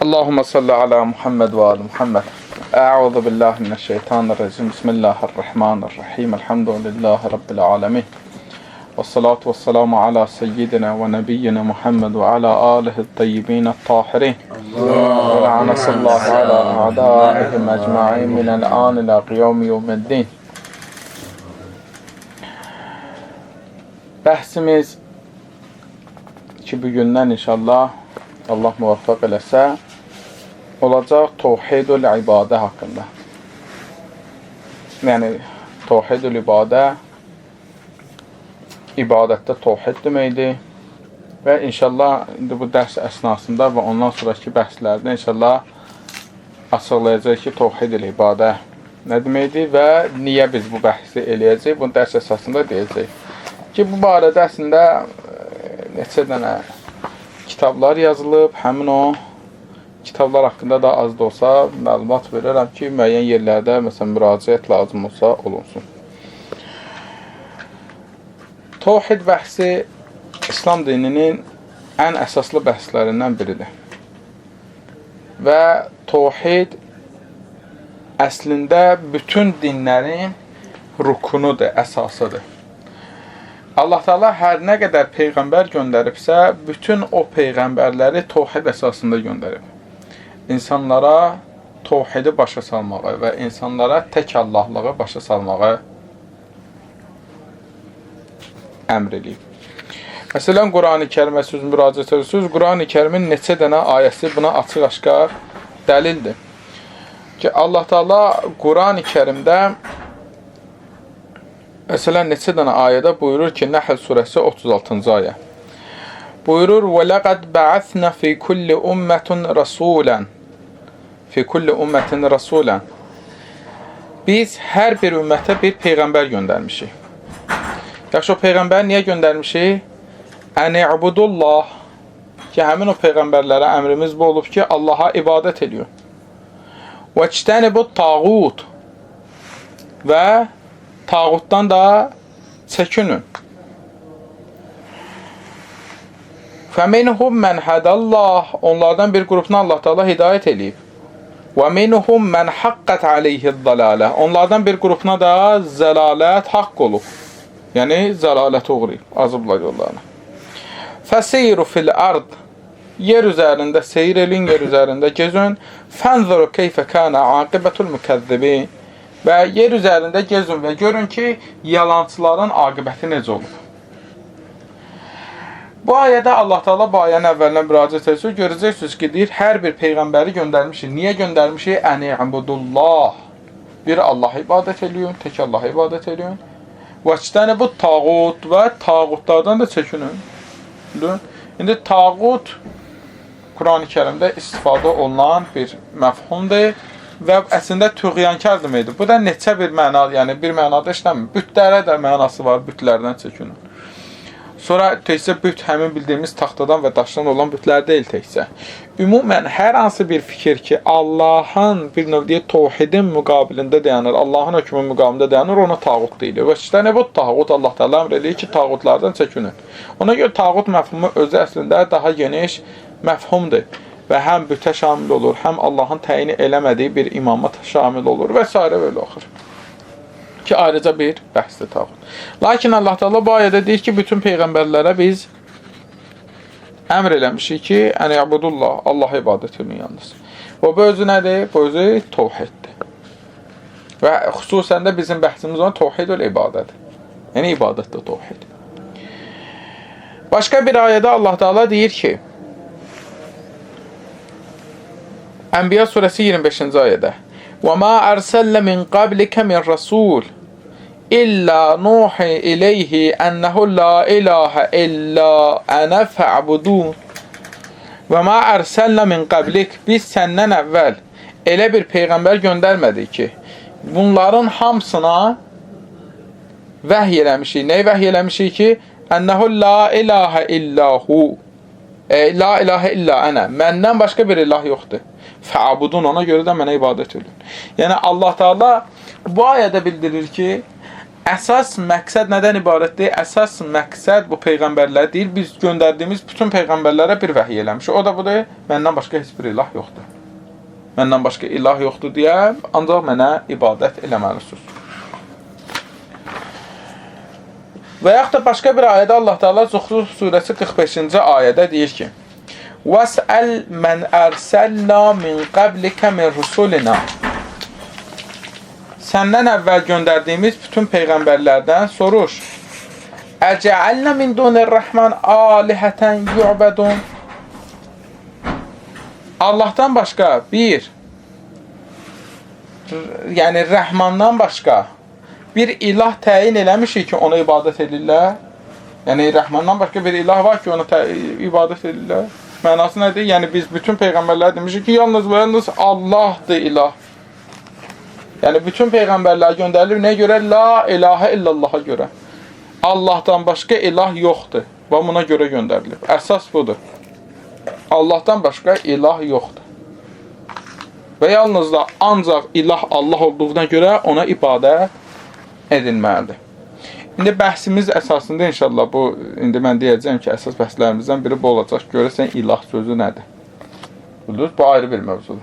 Allahümme salli ala Muhammed və ali Muhammed. Əuzu billahi mineşşeytanirracim. Bismillahirrahmanirrahim. Elhamdülillahi rabbil alamin. Vessalatu vesselamu ala seyyidina və nebiyyina Muhammed və ala alihi't-tayyibin't-tahirin. Və la'natullahi ala a'daihim ecmaîn minel-an ila qiyam yevmiddin. Bəhsimiz ki bugündən inşallah Allah muvaffaq eləsə olacaq Tevhidül İbadə haqqında. Yəni Tevhidül İbadə ibadətdə tevhid deməkdir və inşallah indi bu dərs əsnasında və ondan sonraki bəhslərdə inşallah açıqlayacaq ki Tevhidül İbadə nə deməkdir və niyə biz bu bəhsi eləyəcəyik, bunu dərs əsasında deyəcəyik. Ki bu barədə əslində neçə dənə kitablar yazılıb, həmin o kitablar haqqında da az da olsa məlumat verirəm ki, müəyyən yerlərdə məsələn müraciət lazım olsa olunsun. Tevhid bəhsi İslam dininin ən əsaslı bəhslərindən biridir. Və tevhid əslində bütün dinlərin rukunudur, əsasıdır. Allah Teala hər nə qədər peyğəmbər göndəribsə, bütün o peyğəmbərləri tevhid əsasında göndərib. İnsanlara tevhidi başa salmağı və insanlara tək Allahlığı başa salmağı əmr eləyib. Məsələn, Qurani Kərimə söz müraciət edirsiniz. Qurani Kərimin neçə dənə ayəsi buna açıq-aşkar dəlildir. Ki Allah Teala Qurani Kərimdə məsələn, neçə dənə ayədə buyurur ki, Nəhl surəsi 36-cı ayə. Buyurur: "Və laqad ba'athna fi kulli ummetin rasulan." Fi kulli ummetin rasulan. Biz hər bir ümmətə bir peyğəmbər göndərmişik. Yaxşı, o peyğəmbəri niyə göndərmişik? Ən-ibudullah. Ki, həmin o peyğəmbərlərə əmrimiz bu olub ki, Allaha ibadət eləyin. Və-ictənibut tağut. Və tağutdan da çəkinin. Fəminhum mən hədəllah. Onlardan bir qrupuna Allah Teala hidayət eləyib. Və minhum mən haqqət aleyhi'd-dalalə. Onlardan bir qrupuna da zəlalət haqq olub. Yəni zəlalətə uğrayıb, azıblar yollarına. Fəsiru fil ard. Yer üzərində seyir elin, yer üzərində gezin. Fənzuru keyfə kana aqibətul mükəzzibin. Və yer üzərində gezin və görün ki, yalançıların aqibəti necə olub. Bu ayədə Allah Teala bu ayənin əvvəlinə müraciət edirsə, görəcəksiniz ki, deyir, hər bir peyğəmbəri göndərmişik. Niyə göndərmişik? Ən-ibudullah. Bir Allaha ibadət eləyin, tək Allaha ibadət eləyin. Və-ictənibut tağut və tağutlardan da çəkinin. İndi tağut Qurani Kərimdə istifadə olunan bir məfhumdur. Və əslində tüğyankar deməkdir. Bu da neçə bir məna, yəni bir mənada işləmir. Bütlərə də mənası var, bütlərdən çəkinin. Sonra təkcə büt həmin bildiyimiz taxtadan və daşdan olan bütlər deyil təkcə. Ümumən hər hansı bir fikir ki, Allahın bir növ deyək tevhidin müqabilində dayanır, Allahın hökmünün müqabilində dayanır, ona tağut deyilir. Və işte bu tağut Allah Teala əmr eləyir ki, tağutlardan çəkinin. Ona görə tağut məfhumu özü əslində daha geniş məfhumdur. Və həm bütə şamil olur, həm Allahın təyin eləmədiyi bir imama şamil olur və s. belə oxur. Ki, ayrıca bir bəhsdir tağut. Lakin Allah Teala bu ayədə deyir ki, bütün peyğəmbərlərə biz əmr eləmişik ki, ən-ibudullah, Allaha ibadət edin yalnız. Və bu özü nədir? Bu özü tevhiddir. Və xüsusən də bizim bəhsimiz olan tevhidül ibadədir. Yəni ibadətdə tevhid. Başqa bir ayədə Allah Teala deyir ki, Ənbiya surəsi 25-ci ayədə: "Və ma ərselna min qablika min rasul illa nuhi ileyhi ennehu la ilahe illa ana fa'budun." Və ma ərselna min qablik, biz səndən əvvəl elə bir peyğəmbər göndərmədik ki, bunların hamısına vəhy eləmişik. Nəyi vəhy eləmişik ki, ennehu la ilahe illahu. La ilahe illa ana. Məndən başqa bir ilah yoxdur. Fa'budun, ona görə də mənə ibadət edin. Yəni Allah Teala bu ayədə bildirir ki, Əsas məqsəd nədən ibarətdir? Əsas məqsəd bu peyğəmbərlər deyil, biz göndərdiyimiz bütün peyğəmbərlərə bir vəhiy eləmişik. O da budur, məndən başqa heç bir ilah yoxdur. Məndən başqa ilah yoxdur deyə, ancaq mənə ibadət eləməlisiniz. Və yaxud da başqa bir ayədə Allah Teala Zuxruf surəsi 45-ci ayədə deyir ki: "Vəsəl men ərsəlna min qablika min rusulina." Səndən əvvəl göndərdiyimiz bütün peyğəmbərlərdən soruş. Əcəalna min dunir-Rahman alihətən yu'bədun. Allahdan başqa bir, yəni Rəhmandan başqa bir ilah təyin eləmişik ki, ona ibadət edirlər. Yəni Rəhmandan başqa bir ilah var ki, ona ibadət edirlər. Mənası nədir? Yəni biz bütün peyğəmbərlər demişik ki, yalnız və yalnız Allahdır ilah. Yəni bütün peyğəmbərlər göndərilir nəyə görə? La ilahə illallaha görə. Allahdan başqa ilah yoxdur və buna görə göndərilib. Əsas budur. Allahdan başqa ilah yoxdur. Və yalnız da ancaq ilah Allah olduğuna görə ona ibadət edilməlidir. İndi bəhsimiz əsasında inşallah bu, indi mən deyəcəyəm ki, əsas bəhslərimizdən biri bu olacaq. Görəsən ilah sözü nədir? Bildiniz? Bu ayrı bir mövzudur.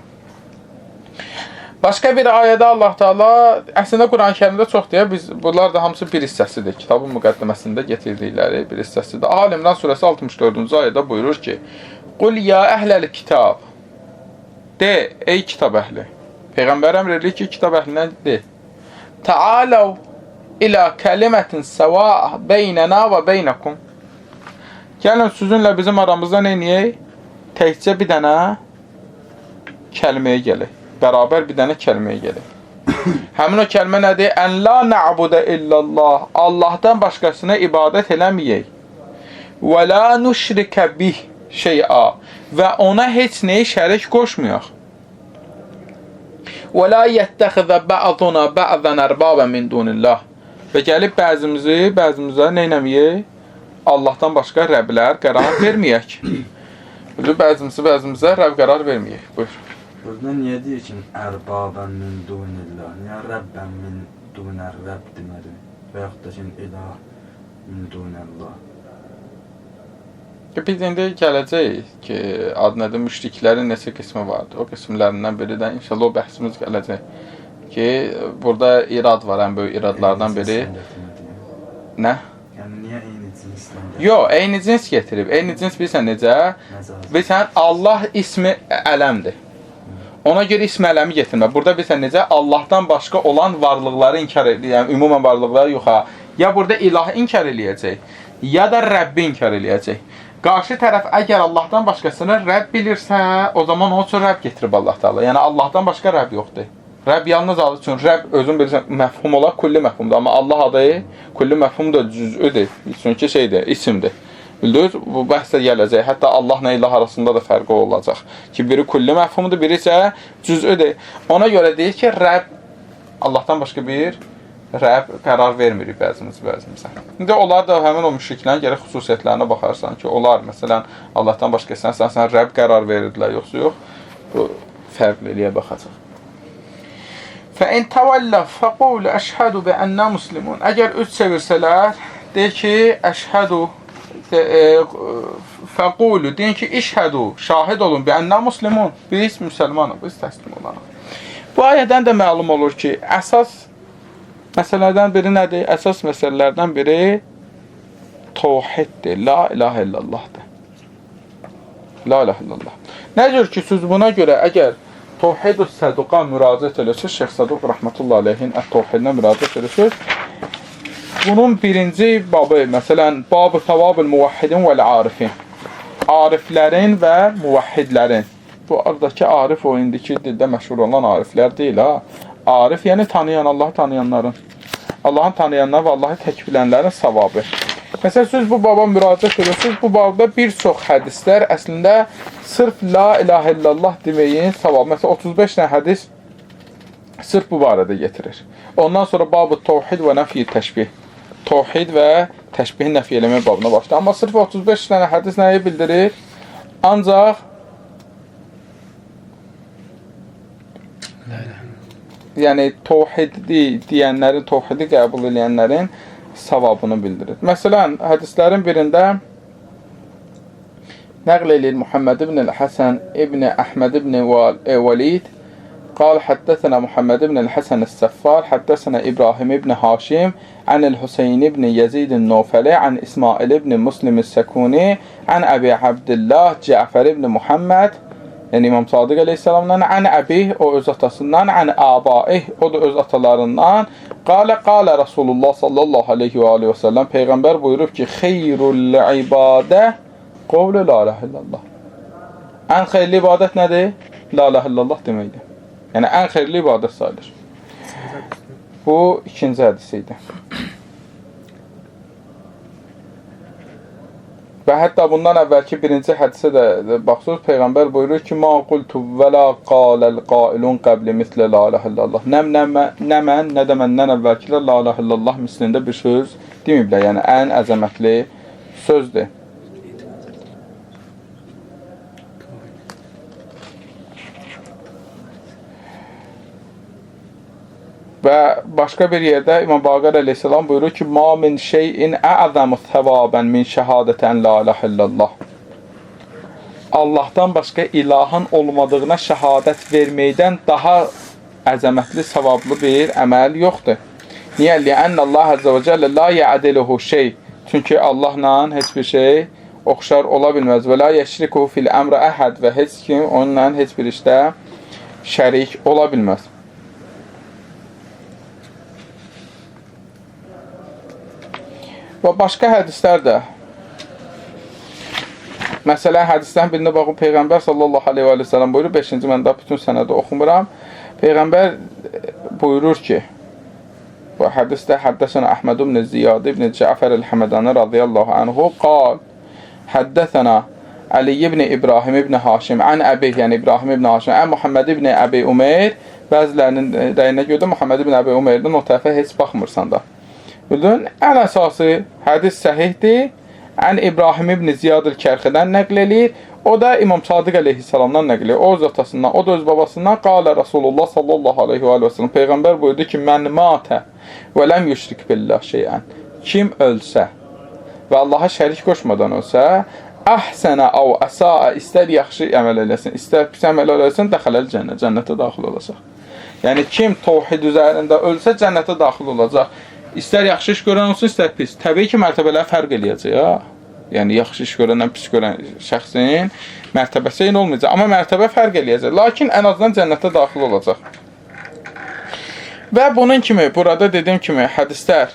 Başqa bir ayədə Allah Teala, əslində Quran-ı Kərimdə çox deyə, biz bunlar da hamısı bir hissəsidir. Kitabın müqəddiməsində getirdikləri bir hissəsidir. Ali İmran surəsi 64-cü ayədə buyurur ki: "Qul ya əhləl kitab." De, ey kitab əhli. Peyğəmbər əmr edir ki, kitab əhlinə de. Ta'alav ila kəlimətin səva beynənə və beyləkum. Gəlin sizinlə bizim aramızda nə eləyək? Təkcə bir dənə kəlməyə gələk. Bərabər bir dənə kəlməyə gələk. Həmin o kəlmə nədir? Ən la na'budə illallah. Allahdan başqasına ibadət eləməyək. Və la nüşrikə bih şey'a. Və ona heç nəyi şərik qoşmayaq. Və la yəttəxizə bə'zuna bə'zən ərbabə min dunillah. Və gəlib bəzimizi, bəzimizə nə eləməyək? Allahdan başqa rəblər qərar verməyək. Bəzimizi, bəzimizə rəb qərar verməyək. Buyur. Burada niyə deyir ki, ərbabən min dunillah? Niyə rəbbən min dunər rəbb deməli? Və yaxud da ki, ilah min dunillah. Biz indi gələcəyik ki, ad nədir, müşriklərin neçə qismi vardır. O qismlərindən biri də inşallah o bəhsimiz gələcək ki, burada irad var, ən böyük iradlardan biri. Nə? Yəni niyə eyni cinsdən gətirib? Yox, eyni cins getirib. Eyni cins bilirsən necə? Bilirsən, Allah ismi ələmdir. Ona görə ismi ələmi getirmə. Burada bilirsən necə? Allahdan başqa olan varlıqları inkar edir. Yəni, ümumən varlıqları yox ha. Ya burada ilahı inkar eləyəcək, ya da Rəbbi inkar eləyəcək. Qarşı tərəf əgər Allahdan başqasını Rəbb bilirsə, o zaman onun üçün Rəbb getirib Allah Teala. Yəni Allahdan başqa Rəbb yoxdur. Rəbb yalnız adı üçün Rəbb özün bilirsən məfhum olaraq kulli məfhumdur, amma Allah adı kulli məfhum da cüz'üdür. Çünki şeydir, isimdir. Bildiniz? Bu bəhs də gələcək. Hətta Allahla ilah arasında da fərqi olacaq. Ki biri kulli məfhumdur, biri isə cüz'üdür. Ona görə deyir ki, Rəbb Allahdan başqa bir Rəbb qərar vermirik bəzimiz bəzimizə. İndi onlar da həmin o müşriklərin gərək xüsusiyyətlərinə baxarsan ki, onlar məsələn Allahdan başqasına sən Rəbb qərar verirdilər, yoxsa yox. Bu fərqliliyə baxacaq. Fəin təvəlləv fəqulu əşhədu bi ənna muslimun. Əgər üz çevirsələr, de ki, əşhədu fəqulu, deyin ki, işhədu, şahid olun bi ənna muslimun. Biz müsəlmanıq, biz təslim olanıq. Bu ayədən də məlum olur ki, əsas məsələlərdən biri nədir? Əsas məsələlərdən biri təvhiddir. La ilahə illallahdır. La ilahə illallah. Nə cür ki, siz buna görə əgər Təvhid-ü Səduqa müraciət edirsiniz, Şeyx Səduq rəhmətullah aleyhin Ət-Təvhidinə müraciət edirsiniz. Bunun birinci babı, məsələn, babı savab-ül muvahhidin vəl-arifin. Ariflərin və muvahhidlərin. Bu aradakı arif o indiki dildə məşhur olan ariflər deyil ha. Arif, yəni tanıyan, Allahı tanıyanların. Allahın tanıyanlar və Allahı tək bilənlərin savabı. Məsələn, siz bu baba müraciət edirsiniz. Bu babda bir çox hədislər əslində sırf la ilahə illallah deməyin savabı. Məsələn, 35 dənə hədis sırf bu barədə getirir. Ondan sonra babı təvhid və nəfyi təşbih. Təvhid və təşbihin nəfy eləmə babına başlayır. Amma sırf 35 dənə hədis nəyi bildirir? Ancaq Yəni, tovhidi deyənlərin, tovhidi qəbul edənlərin savabını bildirir. Məsələn, hədislərin birində nəql eləyir Muhammed ibn Həsən ibn Əhməd ibn Vəlid. قال حدثنا محمد بن الحسن السفار حدثنا إبراهيم بن هاشم عن الحسين بن يزيد النوفلي عن إسماعيل بن مسلم السكوني عن أبي عبد الله جعفر بن محمد, yəni İmam Sadiq əleyhissalamdan, an əbih, o öz atasından, an abaih, o da öz atalarından. Qalə, qalə Rasulullah sallallahu aleyhi və aleyhi və səlləm, Peyğəmbər buyurub ki, xeyrul ibadə qovlu la ilahe illallah. Ən xeyirli ibadət nədir? La ilahe illallah deməkdir. Yəni, ən xeyirli ibadət sayılır. Bu, ikinci hədisi idi. Və hətta bundan əvvəlki birinci hədisə də baxsınız, Peyğəmbər buyurur ki, ma qultu və la qaləl qailun qəbli mislə la ilahe illallah. Nə mən, nə də məndən əvvəlkilər la ilahe illallah mislində bir söz deməyiblər. Yəni, ən əzəmətli sözdür. Və başqa bir yerdə İmam Baqir əleyhissalam buyurur ki, ma min şeyin ə'zəmu səvabən min şəhadətən la ilahe illallah. Allahdan başqa ilahın olmadığına şəhadət verməkdən daha əzəmətli, savablı bir əməl yoxdur. Niyə? Li'ənnəllah əzzə və cəllə la yə'diluhu şey. Çünki Allahla heç bir şey oxşar ola bilməz. Və la yeşrikuhu fil əmrə əhəd, və heç kim onunla heç bir işdə şərik ola bilməz. Və başqa hədislər də. Məsələn, hədislərin birində baxın, Peyğəmbər sallallahu aleyhi və səlləm buyurur, 5-ci mən daha bütün sənədi oxumuram. Peyğəmbər buyurur ki, bu hədisdə həddəsənə Əhməd ibn Ziyad ibn Cəfər el-Həmədani radiyallahu anhu qal, həddəsənə Əli ibn İbrahim ibn Haşim, ən əbih, yəni İbrahim ibn Haşim, ən Muhammed ibn Əbi Umeyr, bəzilərinin rəyinə görə də Muhammed ibn Əbi Umeyrdən o tərəfə heç baxmırsan da. Bildin, ən əsası hədis səhihdir. Ən İbrahim ibn Ziyad el-Kərxidən nəql eləyir. O da İmam Sadiq əleyhissalamdan nəql eləyir. O öz atasından, o da öz babasından. Qalə Rasulullah sallallahu aleyhi və səlləm. Peyğəmbər buyurdu ki, mən matə və ləm yüşrik billah şeyən. Kim ölsə və Allaha şərik qoşmadan ölsə, əhsənə av əsaə, istər yaxşı əməl eləsin, istər pis əməl eləsin, dəxələl cənnət, cənnətə daxil olacaq. Yəni, kim tovhid üzərində ölsə, cənnətə daxil olacaq. İstər yaxşı iş görən olsun, istər pis. Təbii ki, mərtəbələr fərq eləyəcək. Ha? Yəni, yaxşı iş görəndən pis görən şəxsin mərtəbəsi eyni olmayacaq. Amma mərtəbə fərq eləyəcək. Lakin ən azından cənnətə daxil olacaq. Və bunun kimi, burada dediyim kimi, hədislər,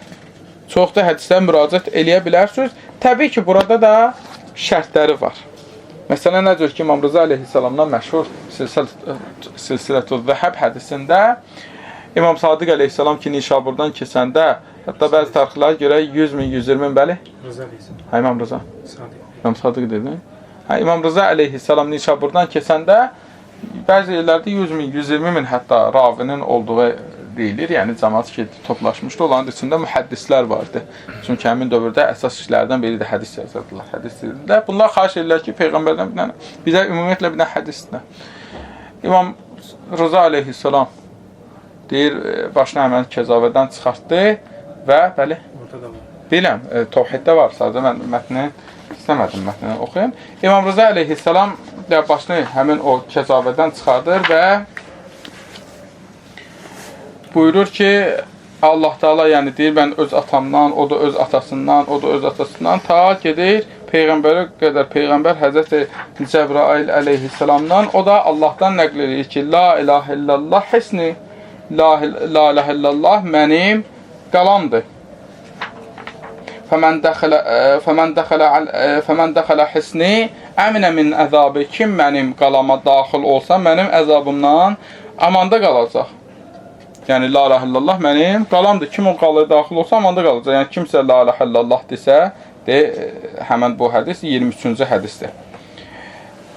çox da hədislər müraciət eləyə bilərsiniz. Təbii ki, burada da şərtləri var. Məsələn, nə cür ki, İmam Rıza əleyhissalamdan məşhur Silsilətü Zəhəb hədisində İmam Sadiq əleyhissalam ki, Nişaburdan keçəndə, hətta bəzi tarixlərə görə 100 min, 120 min, bəli? Rıza əleyhissalam. Hə, İmam Rıza. Sadiq. İmam Sadiq dedi. Hə, İmam Rıza əleyhissalam Nişaburdan keçəndə bəzi yerlərdə 100 min, 120 min hətta ravinin olduğu deyilir. Yəni, cəmaat ki, toplaşmışdı. Onların içində mühəddislər vardı. Çünki həmin dövrdə əsas işlərdən biri də hədis yazırdılar. Hədis dedilər. Bunlar xahiş edirlər ki, Peyğəmbərdən bir dənə, bizə ümumiyyətlə bir dənə hədis də. İmam Rıza əleyhissalam deyir, başını həmən kəzavədən çıxartdı və, bəli, Orada da var. Biləm, tovhiddə var, sadəcə mən mətni istəmədim, mətni oxuyum. İmam Rıza əleyhissalam başını həmin o kəzavədən çıxardır və buyurur ki, Allah Teala, yəni deyir, mən öz atamdan, o da öz atasından, o da öz atasından ta gedir Peyğəmbərə qədər, Peyğəmbər Həzrəti Cəbrail əleyhissalamdan, o da Allahdan nəql edir ki, la ilahə illallah hisni, la ilahə illallah mənim qalamdır. Fəmən dəxələ hisni əminə min əzabı. Kim mənim qalama daxil olsa, mənim əzabımdan amanda qalacaq. Yəni, la ilahə illallah mənim qalamdır. Kim o qalaya daxil olsa, amanda qalacaq. Yəni, kimsə la ilahə illallah desə, həmən bu hədis 23-cü hədisdir.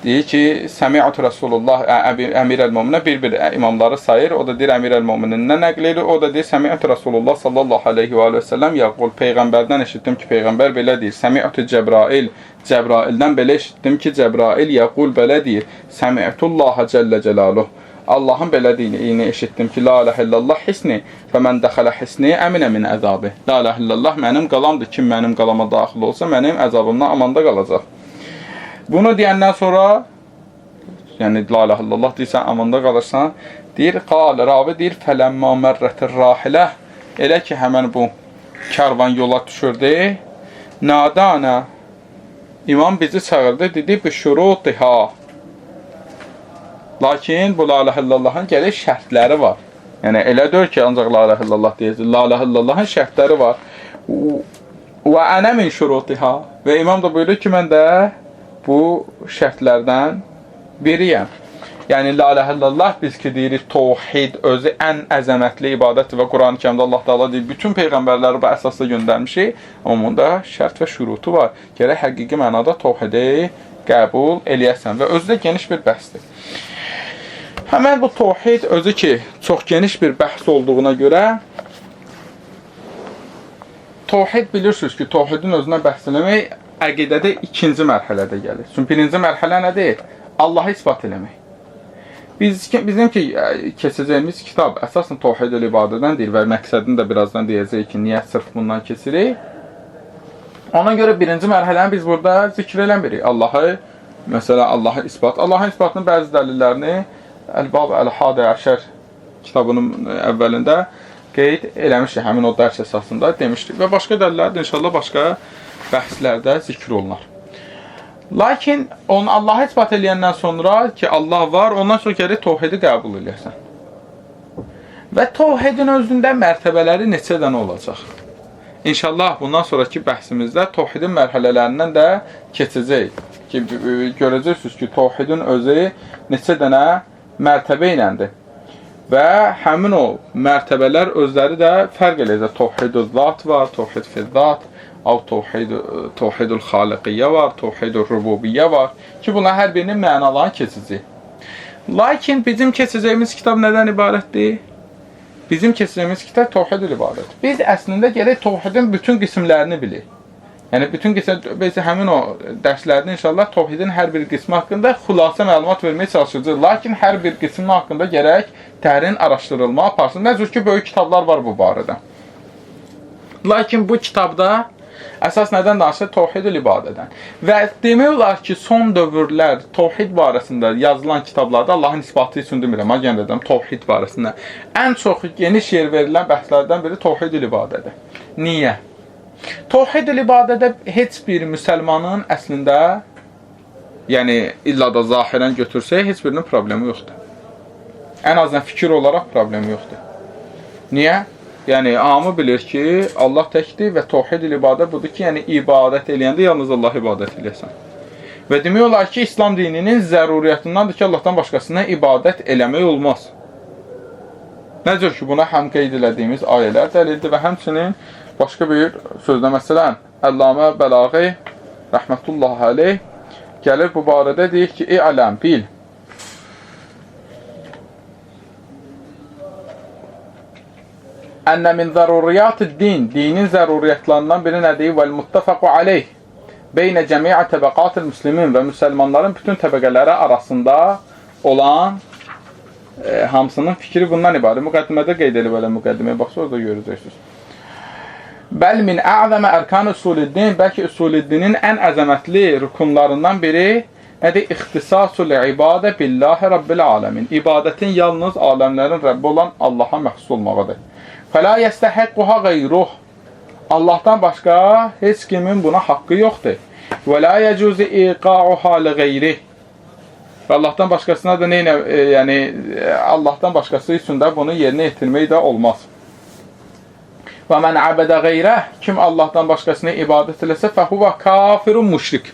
Deyir ki, Səmi'atu Rasulullah Əmir əl-Möminə bir-bir imamları sayır. O da deyir, Əmir əl-Möminindən nəql edir. O da deyir, Səmi'atu Rasulullah sallallahu aleyhi və səlləm yəqul. Peyğəmbərdən eşitdim ki, Peyğəmbər belə deyir. Səmi'atu Cəbrail, Cəbraildən belə eşitdim ki, Cəbrail yəqul belə deyir. Səmi'atullaha cəllə cəlaluh. Allahın belə deyini eşitdim ki, La ilahə illallah hisni və mən dəxələ hisni əminə min əzabı. La ilahə illallah mənim qalamdır. Kim mənim qalama daxil olsa, mənim əzabımdan amanda qalacaq. Bunu deyəndən sonra, yəni la ilahə illallah deyirsən, amanda qalırsan, deyir, qal, ravi deyir, fələmmə mərrətir rahilə. Elə ki, həmən bu karvan yola düşürdü. Nadana, İmam bizi çağırdı, dedi, bişurutiha. Lakin bu la ilahə illallahın gəlir şərtləri var. Yəni elə deyil ki, ancaq la ilahə illallah deyəcək. La ilahə illallahın şərtləri var. Və ənə min şurutiha. Və imam da buyurur ki, mən də bu şərtlərdən biriyəm. Yəni la ilahə illallah biz ki deyirik təvhid özü ən əzəmətli ibadətdir və Quran-ı Kərimdə Allah Teala deyir, bütün peyğəmbərləri bu əsasla göndərmişik. Amma bunda şərt və şurutu var. Gərək həqiqi mənada təvhidi qəbul eləyəsən və özü də geniş bir bəhsdir. Həmən bu təvhid özü ki, çox geniş bir bəhs olduğuna görə təvhid bilirsiniz ki, təvhidin özünə bəhs eləmək əqidədə ikinci mərhələdə gəlir. Çünki birinci mərhələ nədir? Allahı isbat eləmək. Bizim ki, keçəcəyimiz kitab əsasən təvhid-ül ibadədən deyil və məqsədini də birazdan deyəcəyik ki, niyə sırf bundan keçirik. Ona görə birinci mərhələni biz burada zikr eləmirik. Allahı, məsələn, Allahı isbat. Allahın isbatının bəzi dəlillərini Əl-Bab Əl-Hadi Əşər kitabının əvvəlində qeyd eləmişik, həmin o dərs əsasında demişdik. Və başqa dəlillər də inşallah başqa bəhslərdə zikr olunar. Lakin onu Allahı isbat eləyəndən sonra ki, Allah var, ondan sonra gəlir təvhidi qəbul eləyəsən. Və təvhidin özündə mərtəbələri neçə dənə olacaq? İnşallah bundan sonraki bəhsimizdə təvhidin mərhələlərindən də keçəcəyik. Ki, görəcəksiniz ki, təvhidin özü neçə dənə mərtəbə iləndir. Və həmin o mərtəbələr özləri də fərq eləyəcək. Təvhid-ü zat var, təvhid fi-zat, təvhid-ül xaliqiyyə var, təvhid-ül rububiyyə var ki, bunların hər birinin mənalarını keçəcək. Lakin bizim keçəcəyimiz kitab nədən ibarətdir? Bizim keçəcəyimiz kitab təvhid-ül ibadət. Biz əslində gərək təvhidin bütün qismlərini bilik. Yəni, bütün qism, biz həmin o dərslərdə inşallah təvhidin hər bir qismi haqqında xülasə məlumat verməyə çalışacağıq. Lakin hər bir qismi haqqında gərək dərin araşdırılma aparsın. Nə cür ki, böyük kitablar var bu barədə. Lakin bu kitabda əsas nədən danışır? Təvhid-ül ibadədən. Və demək olar ki, son dövrlər təvhid barəsində yazılan kitablarda Allahın isbatı üçün demirəm, yenə də deyirəm, təvhid barəsində ən çox geniş yer verilən bəhslərdən biri təvhid-ül ibadədir. Niyə? Təvhid-ül ibadədə heç bir müsəlmanın əslində, yəni illa da zahirən götürsək, heç birinin problemi yoxdur. Ən azından fikir olaraq problemi yoxdur. Niyə? Yəni, hamı bilir ki, Allah təkdir və təvhid-ül ibadə budur ki, yəni ibadət eləyəndə yalnız Allah ibadət eləyəsən. Və demək olar ki, İslam dininin zəruriyyatındandır ki, Allahdan başqasına ibadət eləmək olmaz. Nə cür ki, buna həm qeyd elədiyimiz ayələr dəlildir və həmçinin başqa bir sözdə, məsələn, Əllamə Bəlaği rəhmətullahi əleyh gəlir bu barədə deyir ki, ey ələm, bil. Ənə min zəruriyyat-ı din, dinin zəruriyyatlarından biri nədir? Vəl-muttəfəqu aleyh beynə cəmiə təbəqat-ı müslimin və müsəlmanların bütün təbəqələri arasında olan hamısının fikri bundan ibarət. Müqəddimədə qeyd edib elə müqəddiməyə baxsa, orada görəcəksiniz. Bəl min ə'zəmə ərkan usulüddin, bəlkə usulüddinin ən əzəmətli rükunlarından biri nədir? İxtisasul ibadə billahi rabbil aləmin. İbadətin yalnız aləmlərin Rəbbi olan Allaha məxsus olmağıdır. Fəla yəstəhəqquha qeyruh. Allahdan başqa heç kimin buna haqqı yoxdur. Və la yəcuzu iqa'uha li qeyrih. Və Allahdan başqasına da neynə, yəni Allahdan başqası üçün də bunu yerinə yetirmək də olmaz. Və mən abədə qeyrəh, kim Allahdan başqasına ibadət eləsə, fəhuvə kafirun müşrik.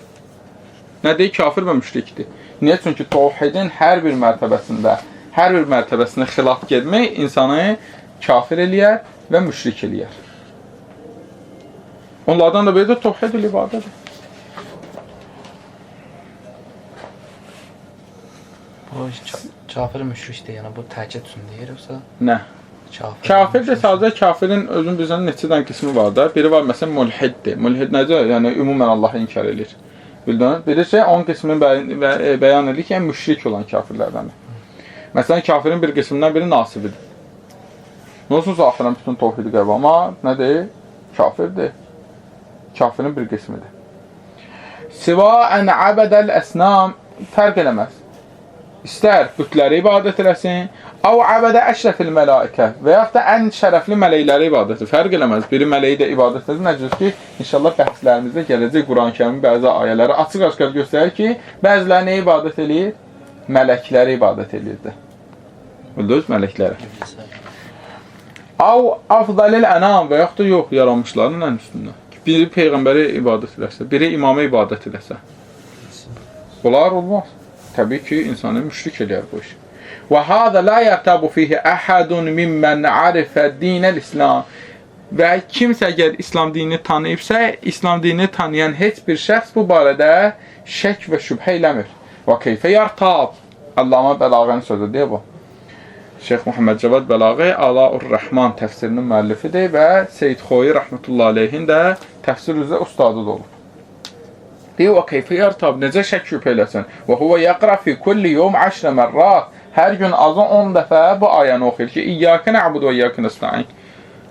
Nə deyir? Kafir və müşrikdir. Niyə? Çünki təvhidin hər bir mərtəbəsində, hər bir mərtəbəsinə xilaf getmək insanı kafir eləyər və müşrik eləyər. Onlardan da biri də təvhid-ül ibadədir. Bu kafir müşrikdir, yəni bu təkid üçün deyir yoxsa? Nə? Kafir. Kafir də sadəcə kafirin özün bilirsən neçə dənə qismi var da. Biri var məsələn mülhiddir. Mülhid necə? Yəni ümumən Allahı inkar eləyir. Bildin? Biri isə onun qismini bəyan edir ki, yəni müşrik olan kafirlərdəndir. Məsələn, kafirin bir qismindən biri nasibidir. Nə olsun zahirən bütün tovhidi qəbul, amma nədir? Kafirdir. Kafirin bir qismidir. Sivaən əbədəl əsnam fərq eləməz. İstər bütləri ibadət eləsin, av əbədə əşrəfil mələikə və yaxud da ən şərəfli mələkləri ibadət edir. Fərq eləməz. Biri mələyi də ibadət edir. Nə cür ki, inşallah bəhslərimizdə gələcək Quran-ı Kərimin bəzi ayələri açıq-aşkar göstərir ki, bəziləri nəyə ibadət eləyir? Mələkləri ibadət eləyirdi. Bildiniz, mələkləri. Av afdalil ənam və yaxud da yox, yaranmışların ən üstündə. Biri peyğəmbərə ibadət eləsə, biri imama ibadət eləsə. Bunlar olmaz. Təbii ki, insanı müşrik eləyər bu iş. Və hâzə la yərtabu fihi əhədun mimmən arifə dinəl İslam. Və kimsə əgər İslam dinini tanıyıbsa, İslam dinini tanıyan heç bir şəxs bu barədə şək və şübhə eləmir. Və keyfə yartab. Əllamə Bəlağənin sözü deyir bu. Şeyx Muhammed Cavad Bəlaği Alaur-Rəhman təfsirinin müəllifidir və Seyyid Xoyi rəhmətullahi aleyhin də təfsir üzrə ustadı da olub. Deyir, və keyfə yartab, necə şək şübhə eləsin? Və huvə yəqra fi kulli yevm 10 mərrat. Hər gün azı 10 dəfə bu ayəni oxuyur ki, İyyəkə nə'budu və iyyəkə nəstəin.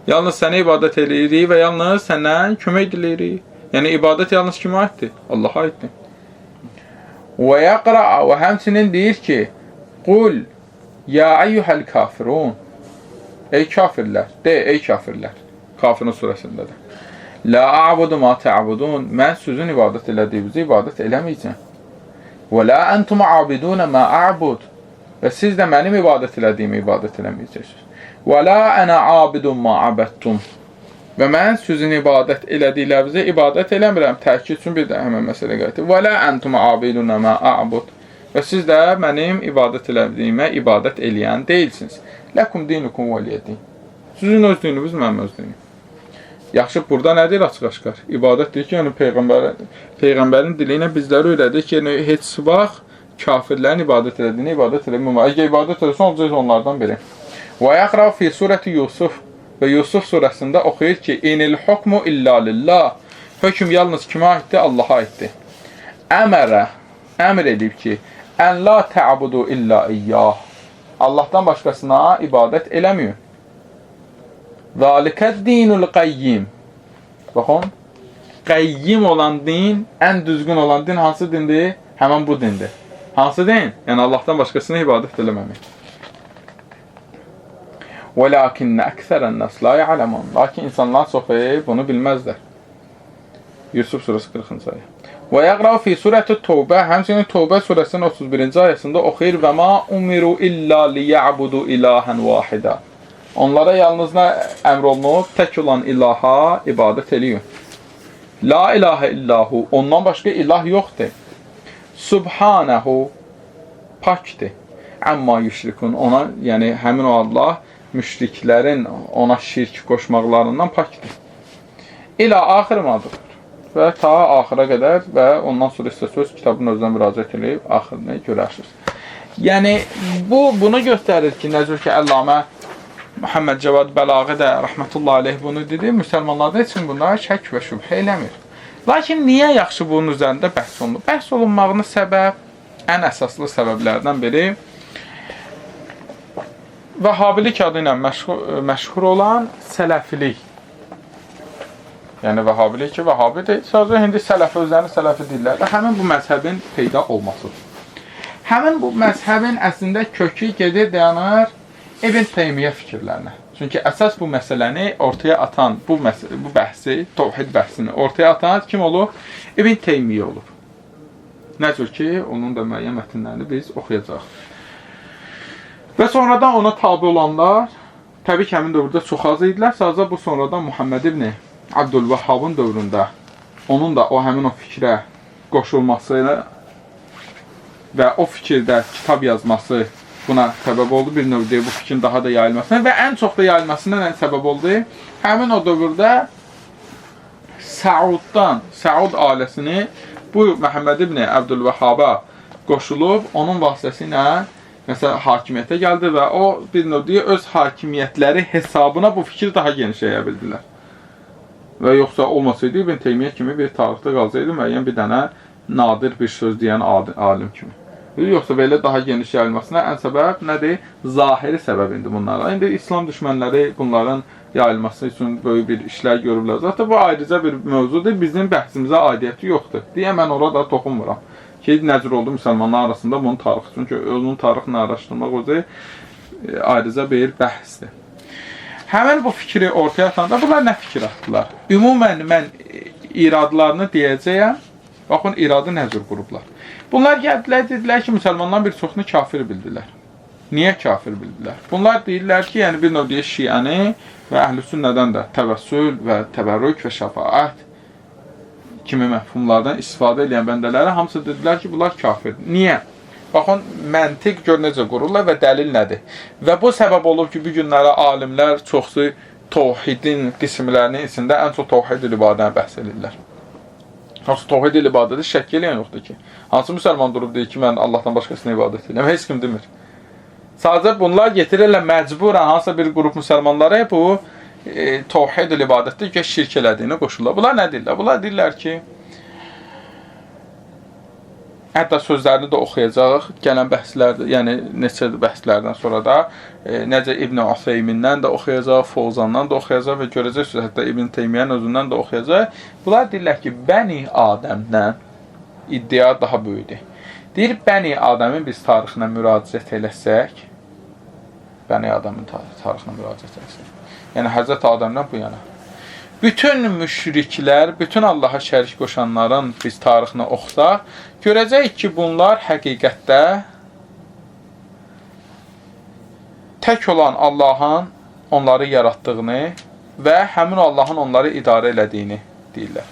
Yalnız sənə ibadət eləyirik və yalnız səndən kömək diləyirik. Yəni, ibadət yalnız kimə aiddir? Allaha aiddir. Və yəqra və həmçinin deyir ki, Qul, ya əyyuhəl kafirun. Ey kafirlər, de, ey kafirlər. Kafirin surəsindədir. La a'budu ma ta'budun. Mən sizin ibadət elədiyinizi ibadət eləməyəcəm. Və la entum abidun ma a'bud. Və siz də mənim ibadət elədiyimi ibadət eləməyəcəksiniz. Və la ana abidun ma abədtum. Və mən sizin ibadət elədiklərinizə ibadət eləmirəm. Təkid üçün bir də həmən məsələ qayıtır. Və la entum abidun ma a'bud. Və siz də mənim ibadət elədiyimə ibadət eləyən deyilsiniz. Ləkum dinukum veliyə din. Sizin öz dininiz, mənim öz dinim. Yaxşı, burada nədir açıq-aşkar? İbadət deyir ki, yəni Peyğəmbərin dili ilə bizləri öyrədir ki, yəni heç vaxt kafirlərin ibadət elədiyinə ibadət eləmək. Əgər ibadət eləsə, olacaq onlardan biri. Və yəqra fi surəti Yusuf və Yusuf surəsində oxuyur ki, İnil hukmu illə lillah. Hökm yalnız kimə aiddir? Allaha aiddir. Əmərə, əmr edib ki, ən la tə'budu illə iyyah. Allahdan başqasına ibadət eləməyin. Zalikə dinul qayyim. Baxın, qəyyim olan din, ən düzgün olan din hansı dindir? Həmən bu dindir. Hansı din? Yəni Allahdan başqasına ibadət eləməmək. وَلَاكِنَّ أَكْثَرَ النَّاسِ لَا يَعْلَمُونَ. Lakin insanlar çoxu bunu bilməzlər. Yusuf surəsi 40-cı ayə. Və yəqra fi surəti Tövbə, həmçinin Tövbə surəsinin 31-ci ayəsində oxuyur və ma umiru illə liya'budu ilahən vahidə. Onlara yalnız nə əmr olunub? Tək olan ilaha ibadət eləyin. La ilahə illahu, ondan başqa ilah yoxdur. Subhanahu, pakdır. Əmma yüşrikun, ona, yəni həmin o Allah müşriklərin ona şirk qoşmaqlarından pakdır. İlə axir madır. Və ta axıra qədər və ondan sonra isə söz kitabın özünə müraciət edib axırını görərsiniz. Yəni, bunu göstərir ki, nə cür ki, Əllamə Muhammed Cavad Bəlaği də rəhmətullahi aleyh bunu dedi, müsəlmanlarda heç kim bunlara şək və şübhə eləmir. Lakin niyə yaxşı bunun üzərində bəhs olunur? Bəhs olunmağının səbəb, ən əsaslı səbəblərdən biri Vəhhabilik adı ilə məşhur olan sələfilik. Yəni Vəhhabilik ki, Vəhhabidir. Sadəcə indi sələfi özlərini sələfi deyirlər və həmin bu məzhəbin peyda olmasıdır. Həmin bu məzhəbin əslində kökü gedir, dayanır İbn Teymiyyə fikirlərinə. Çünki əsas bu məsələni ortaya atan, bu bəhsi, tovhid bəhsini ortaya atan kim olub? İbn Teymiyyə olub. Nə cür ki, onun da müəyyən mətnlərini biz oxuyacaq. Və sonradan ona tabi olanlar, təbii ki, həmin dövrdə çox az idilər. Sadəcə bu sonradan Muhammed ibn Abdülvəhhabın dövründə onun da o həmin o fikrə qoşulması ilə və o fikirdə kitab yazması buna səbəb oldu. Bir növ deyir, bu fikrin daha da yayılmasına və ən çox da yayılmasına nə səbəb oldu? Həmin o dövrdə Səuddan, Səud ailəsini bu Məhəmməd ibn Əbdülvəhhaba qoşulub, onun vasitəsilə məsələn, hakimiyyətə gəldi və o bir növ deyir, öz hakimiyyətləri hesabına bu fikri daha geniş yaya bildilər. Və yoxsa olmasaydı, İbn Teymiyyə kimi bir tarixdə qalsaydı, müəyyən bir dənə nadir bir söz deyən alim kimi. Yoxsa belə daha geniş yayılmasına ən səbəb nədir? Zahiri səbəb indi bunlara. İndi İslam düşmənləri bunların yayılması üçün böyük bir işlər görüblər. Zaten bu ayrıca bir mövzudur. Bizim bəhsimizə aidiyyəti yoxdur. Deyə mən ora da toxunmuram. Ki, nə cür oldu müsəlmanlar arasında bunun tarixi. Çünki onun tarixini araşdırmaq özü ayrıca bir bəhsdir. Həmin bu fikri ortaya atanda bunlar nə fikir atdılar? Ümumən mən iradlarını deyəcəyəm. Baxın, iradı nə cür qurublar. Bunlar gəldilər, dedilər ki, müsəlmanların bir çoxunu kafir bildilər. Niyə kafir bildilər? Bunlar deyirlər ki, yəni bir növ deyir şiəni və əhl-i sünnədən də təvəssül və təbərrük və şəfaət kimi məfhumlardan istifadə edən bəndələrə hamısı dedilər ki, bunlar kafirdir. Niyə? Baxın, məntiq gör necə qururlar və dəlil nədir? Və bu səbəb olub ki, bu günlərə alimlər çoxsu tovhidin qismlərinin içində ən çox tovhid-ül ibadəni bəhs edirlər. Hansı tovhid-ül ibadədə şəkk eləyən yoxdur ki. Hansı müsəlman durub deyir ki, mən Allahdan başqasına ibadət edirəm? Heç kim demir. Sadəcə bunlar getirirlər məcburən hansısa bir qrup müsəlmanlara bu tovhid-ül ibadətdə ki, şirk elədiyini qoşurlar. Bunlar nə deyirlər? Bunlar deyirlər ki, hətta sözlərini də oxuyacağıq. Gələn bəhslərdə, yəni neçə bəhslərdən sonra da necə İbn Useymindən də oxuyacaq, Fozandan da oxuyacaq və görəcəksiniz, hətta İbn Teymiyyənin özündən də oxuyacaq. Bunlar deyirlər ki, Bəni Adəmdən iddia daha böyükdür. Deyir, Bəni Adəmin biz tarixinə müraciət eləsək, Bəni Adəmin tarixinə müraciət eləsək, yəni Həzrət Adəmdən bu yana. Bütün müşriklər, bütün Allaha şərik qoşanların biz tarixini oxusaq, görəcəyik ki, bunlar həqiqətdə tək olan Allahın onları yaratdığını və həmin Allahın onları idarə elədiyini deyirlər.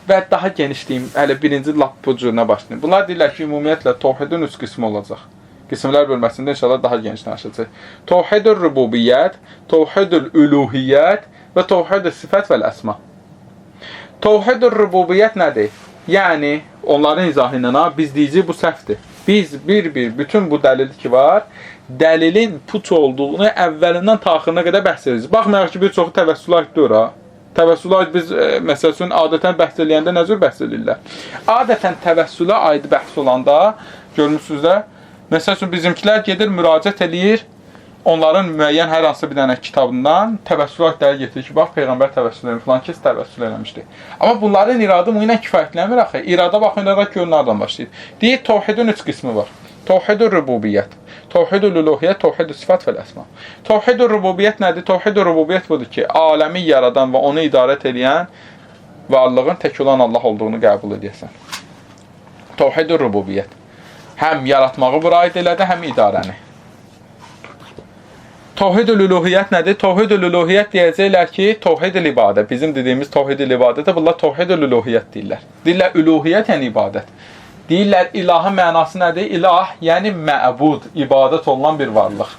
Və daha geniş deyim, hələ birinci lap bu cürünə başlayayım. Bunlar deyirlər ki, ümumiyyətlə tovhidin üç qismi olacaq. Qismlər bölməsində inşallah daha geniş danışacaq. Tovhidül rububiyyət, tovhidül üluhiyyət və tovhid-ü sifət vəl əsma. Tovhid-ü rububiyyət nədir? Yəni, onların izahı ilə biz deyəcəyik, bu səhvdir. Biz bir-bir bütün bu dəlil ki var, dəlilin puç olduğunu əvvəlindən ta axırına qədər bəhs edirik. Baxmayaraq ki, bir çoxu təvəssülə aid deyir ha. Təvəssülə aid biz, məsəl üçün, adətən bəhs eləyəndə nə cür bəhs eləyirlər? Adətən təvəssülə aid bəhs olanda, görmüşsünüz də, məsəl üçün, bizimkilər gedir, müraciət eləyir, onların müəyyən hər hansı bir dənə kitabından təvəssülə aid dəlil getirir ki, bax, Peyğəmbər təvəssül eləmiş, filan kəs təvəssül eləmişdi. Amma bunların iradı bu ilə kifayətlənmir axı. İrada baxın, irada görün hardan başlayır. Deyir, tovhidin üç qismi var. Tovhid-ü rububiyyət, tovhid-ü uluhiyyət, tovhid-ü sifət və əsma. Tovhid-ü rububiyyət nədir? Tovhid-ü rububiyyət budur ki, aləmi yaradan və onu idarə eləyən varlığın tək olan Allah olduğunu qəbul edəsən. Tovhid-ü rububiyyət. Həm yaratmağı bura aid elədi, həm idarəni. Tovhid-ül uluhiyyət nədir? Tovhid-ül uluhiyyət deyəcəklər ki, tovhid-ül ibadə. Bizim dediyimiz tovhid-ül ibadətə bunlar tovhid-ül uluhiyyət deyirlər. Deyirlər uluhiyyət yəni ibadət. Deyirlər ilahın mənası nədir? İlah yəni məbud, ibadət olunan bir varlıq.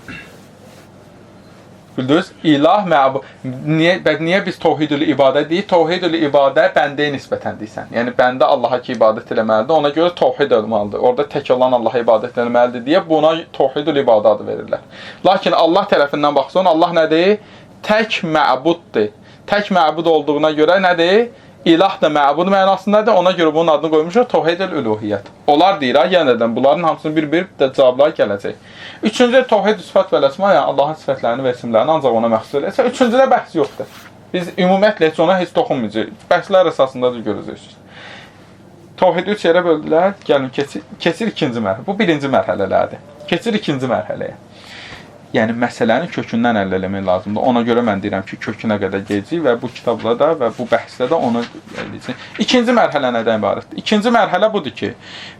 Bildiniz? İlah, məbud. Niyə biz tovhid-ül ibadə deyirik? Tovhid-ül ibadə bəndəyə nisbətən deyirsən. Yəni bəndə Allaha ki ibadət eləməlidir, ona görə tovhid olmalıdır. Orada tək olan Allaha ibadət eləməlidir deyə buna tovhid-ül ibadə adı verirlər. Lakin Allah tərəfindən baxsan, Allah nədir? Tək məbuddur. Tək məbud olduğuna görə nədir? İlah da məbud mənasındadır. Ona görə bunun adını qoymuşlar tovhid-ül uluhiyyət. Onlar deyir, ha, yenədən bunların hamısının bir-bir də cavabları gələcək. Üçüncü tovhid-ü sifət və əsma, yəni Allahın sifətlərini və isimlərini ancaq ona məxsus eləsə, üçüncüdə bəhs yoxdur. Biz ümumiyyətlə heç ona heç toxunmayacağıq. Bəhslər əsasında da görəcəksiniz. Tovhidi üç yerə böldülər. Gəlin keçir ikinci mərhələ. Bu birinci mərhələlərdir. Keçir ikinci mərhələyə. Yəni məsələni kökündən həll eləmək lazımdır. Ona görə mən deyirəm ki, kökünə qədər gedəcəyik və bu kitabla da və bu bəhsdə də onu eləyəcəyik. İkinci mərhələ nədən ibarətdir? İkinci mərhələ budur ki,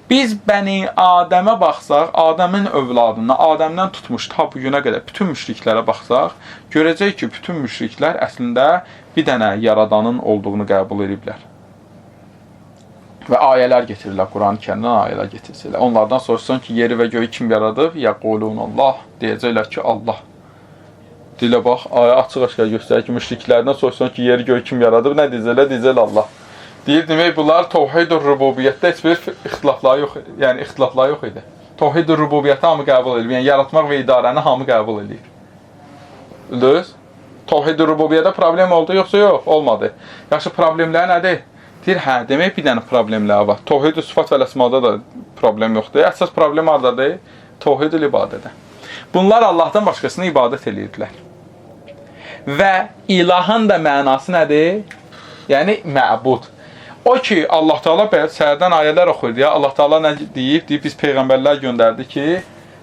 biz Bəni Adəmə baxsaq, Adəmin övladına, Adəmdən tutmuş ta bu günə qədər bütün müşriklərə baxsaq, görəcəyik ki, bütün müşriklər əslində bir dənə yaradanın olduğunu qəbul ediblər. Və ayələr getirirlər, Quran-ı Kərimdən ayələr getirirlər. Onlardan soruşsan ki, yeri və göyü kim yaradıb? Yəqulun Allah. Deyəcəklər ki, Allah. Dilə bax, ayə açıq-aşkar göstərir ki, müşriklərdən soruşsan ki, yeri göyü kim yaradıb? Nə deyəcəklər? Deyəcəklər Allah. Deyir, demək, bunlar tovhid-ü rububiyyətdə heç bir ixtilafları yox, yəni ixtilafları yox idi. Tovhid-ü rububiyyəti hamı qəbul edib. Yəni yaratmaq və idarəni hamı qəbul edib. Düz? Tovhid-ü rububiyyədə problem oldu yoxsa yox? Olmadı. Yaxşı, problemlər nədir? Deyir, hə, demək bir dənə problemlər var. Təvhid-ü sıfat və əsmada da problem yoxdur. Əsas problem hardadır? Təvhid-ül ibadədə. Bunlar Allahdan başqasına ibadət eləyirdilər. Və ilahın da mənası nədir? Yəni, məbud. O ki, Allah Teala səhərdən ayələr oxuyurdu ya, Allah Teala nə deyib? Deyib, biz peyğəmbərlər göndərdi ki,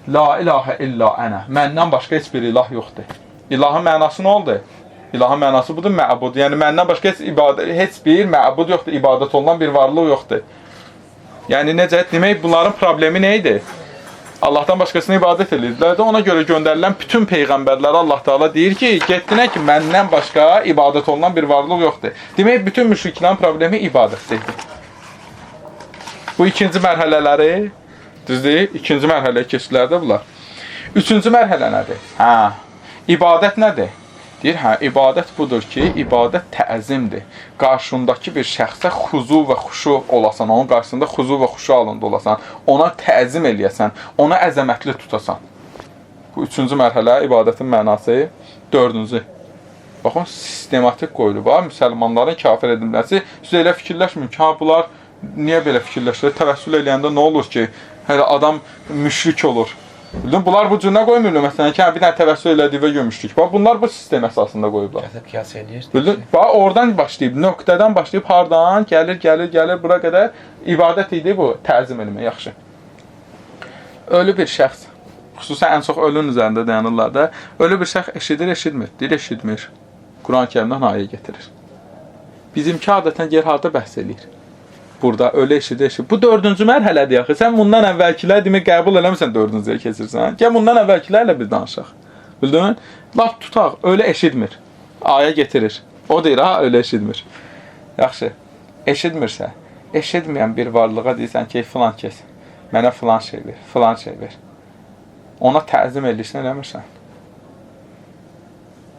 La ilahə illə ənə, məndən başqa heç bir ilah yoxdur. İlahın mənası nə oldu? İlahın mənası budur, məbud. Yəni, məndən başqa heç bir məbud yoxdur, ibadət olunan bir varlıq yoxdur. Yəni, necə? Demək, bunların problemi nə idi? Allahdan başqasına ibadət edirdilər də, ona görə göndərilən bütün peyğəmbərlərə Allah Teala deyir ki, getdinə ki, məndən başqa ibadət olunan bir varlıq yoxdur. Demək, bütün müşriklərin problemi ibadətdə idi. Bu ikinci mərhələləri, düzdür? İkinci mərhələyə keçdilər də bunlar. Üçüncü mərhələ nədir? Hə, ibadət nədir? Deyir, hə, ibadət budur ki, ibadət təzimdir. Qarşındakı bir şəxsə xuzu və xuşu olasan, onun qarşısında xuzu və xuşu alında olasan, ona təzim eləyəsən, ona əzəmətli tutasan. Bu üçüncü mərhələ ibadətin mənası. Dördüncü. Baxın, sistematik qoyulub, ha, müsəlmanların kafir edilməsi. Siz elə fikirləşməyin ki, ha, bunlar niyə belə fikirləşirlər? Təvəssül eləyəndə nə olur ki, hələ adam müşrik olur. Bildin? Bunlar bu cür nə qoymurlar? Məsələn ki, bir dənə təvəssül elədiyi və görmüşdük. Bax, bunlar bu sistem əsasında qoyublar. Gətirib qiyas eləyir. Bildin? Bax, oradan başlayıb, nöqtədən başlayıb hardan gəlir, gəlir, gəlir bura qədər ibadət idi bu, təzim eləmək, yaxşı. Ölü bir şəxs, xüsusən ən çox ölünün üzərində dayanırlar da, ölü bir şəxs eşidir, eşitmir, deyir, eşitmir. Quran-ı Kərimdən ayə getirir. Bizimki adətən yer harda bəhs eləyir? Burada ölü eşidir, eşidir. Bu dördüncü mərhələdir axı. Sən bundan əvvəlkilər demək qəbul eləmirsən, dördüncüyə keçirsən. Gəl bundan əvvəlkilərlə bir danışaq. Bildin? Lap tutaq, ölü eşitmir. Ayə getirir. O deyir, ha, ölü eşitmir. Yaxşı. Eşitmirsə, eşitməyən bir varlığa deyirsən ki, filan kəs, mənə filan şey ver, filan şey ver. Ona təzim eləyirsən, eləmirsən.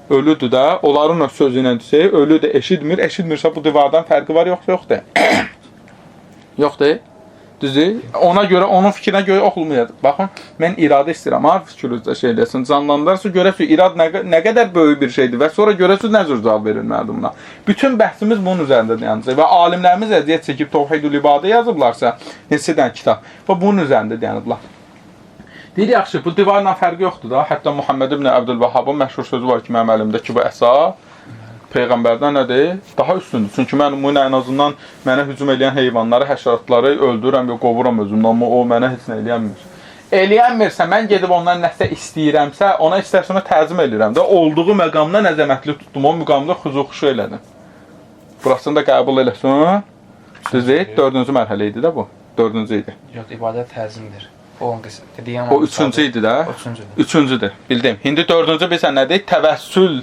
Ölüdür də, onların öz sözü ilə desək, ölü də eşitmir, eşitmirsə bu divardan fərqi var, yoxsa yoxdur? Yoxdur. Düzdür? Ona görə, onun fikrinə görə oxulmayacaq. Baxın, mən iradə istəyirəm, ha, fikrinizdə şey eləsin, canlandırarsa görəsiniz, irad nə qədər böyük bir şeydir və sonra görəsiniz nə cür cavab verilməlidir buna. Bütün bəhsimiz bunun üzərində dayanacaq və alimlərimiz əziyyət çəkib Təvhidül İbadə yazıblarsa, neçə dənə kitab və bunun üzərində dayanıblar. Deyir, yaxşı, bu divarla fərqi yoxdur da. Hətta Muhammed ibn Əbdülvəhabın məşhur sözü var ki, mənim əlimdəki bu əsa Peyğəmbərdən nədir? Daha üstündür. Çünki mən bunu ən azından mənə hücum eləyən heyvanları, həşəratları öldürürəm və qovuram özümdən, amma o mənə heç nə eləyənmir. Eləyənmirsə, mən gedib ondan nəsə istəyirəmsə, ona istərsə ona təzim eləyirəm də. Olduğu məqamdan əzəmətli tutdum, o məqamda xüzu-xuşu elədim. Burasını da qəbul eləsin. Düzdür? Dördüncü mərhələ idi də bu. Dördüncü idi. Yox, ibadət təzimdir. O üçüncü idi də. Üçüncüdür. Üçüncüdür. Bildim. İndi dördüncü bilirsən nədir? Təvəssül,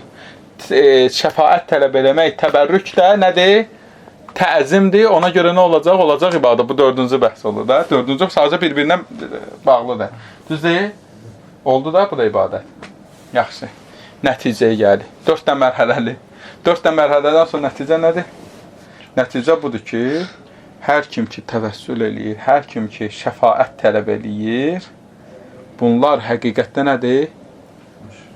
şəfaət tələb eləmək, təbərrük də nədir? Təzimdir. Ona görə nə olacaq? Olacaq ibadət. Bu dördüncü bəhs olur da. Dördüncü sadəcə bir-birinə bağlıdır. Düzdür? Oldu da bu da ibadət. Yaxşı. Nəticəyə gəlir. Dörd dənə mərhələli. Dörd dənə mərhələdən sonra nəticə nədir? Nəticə budur ki, hər kim ki təvəssül eləyir, hər kim ki şəfaət tələb eləyir, bunlar həqiqətdə nədir?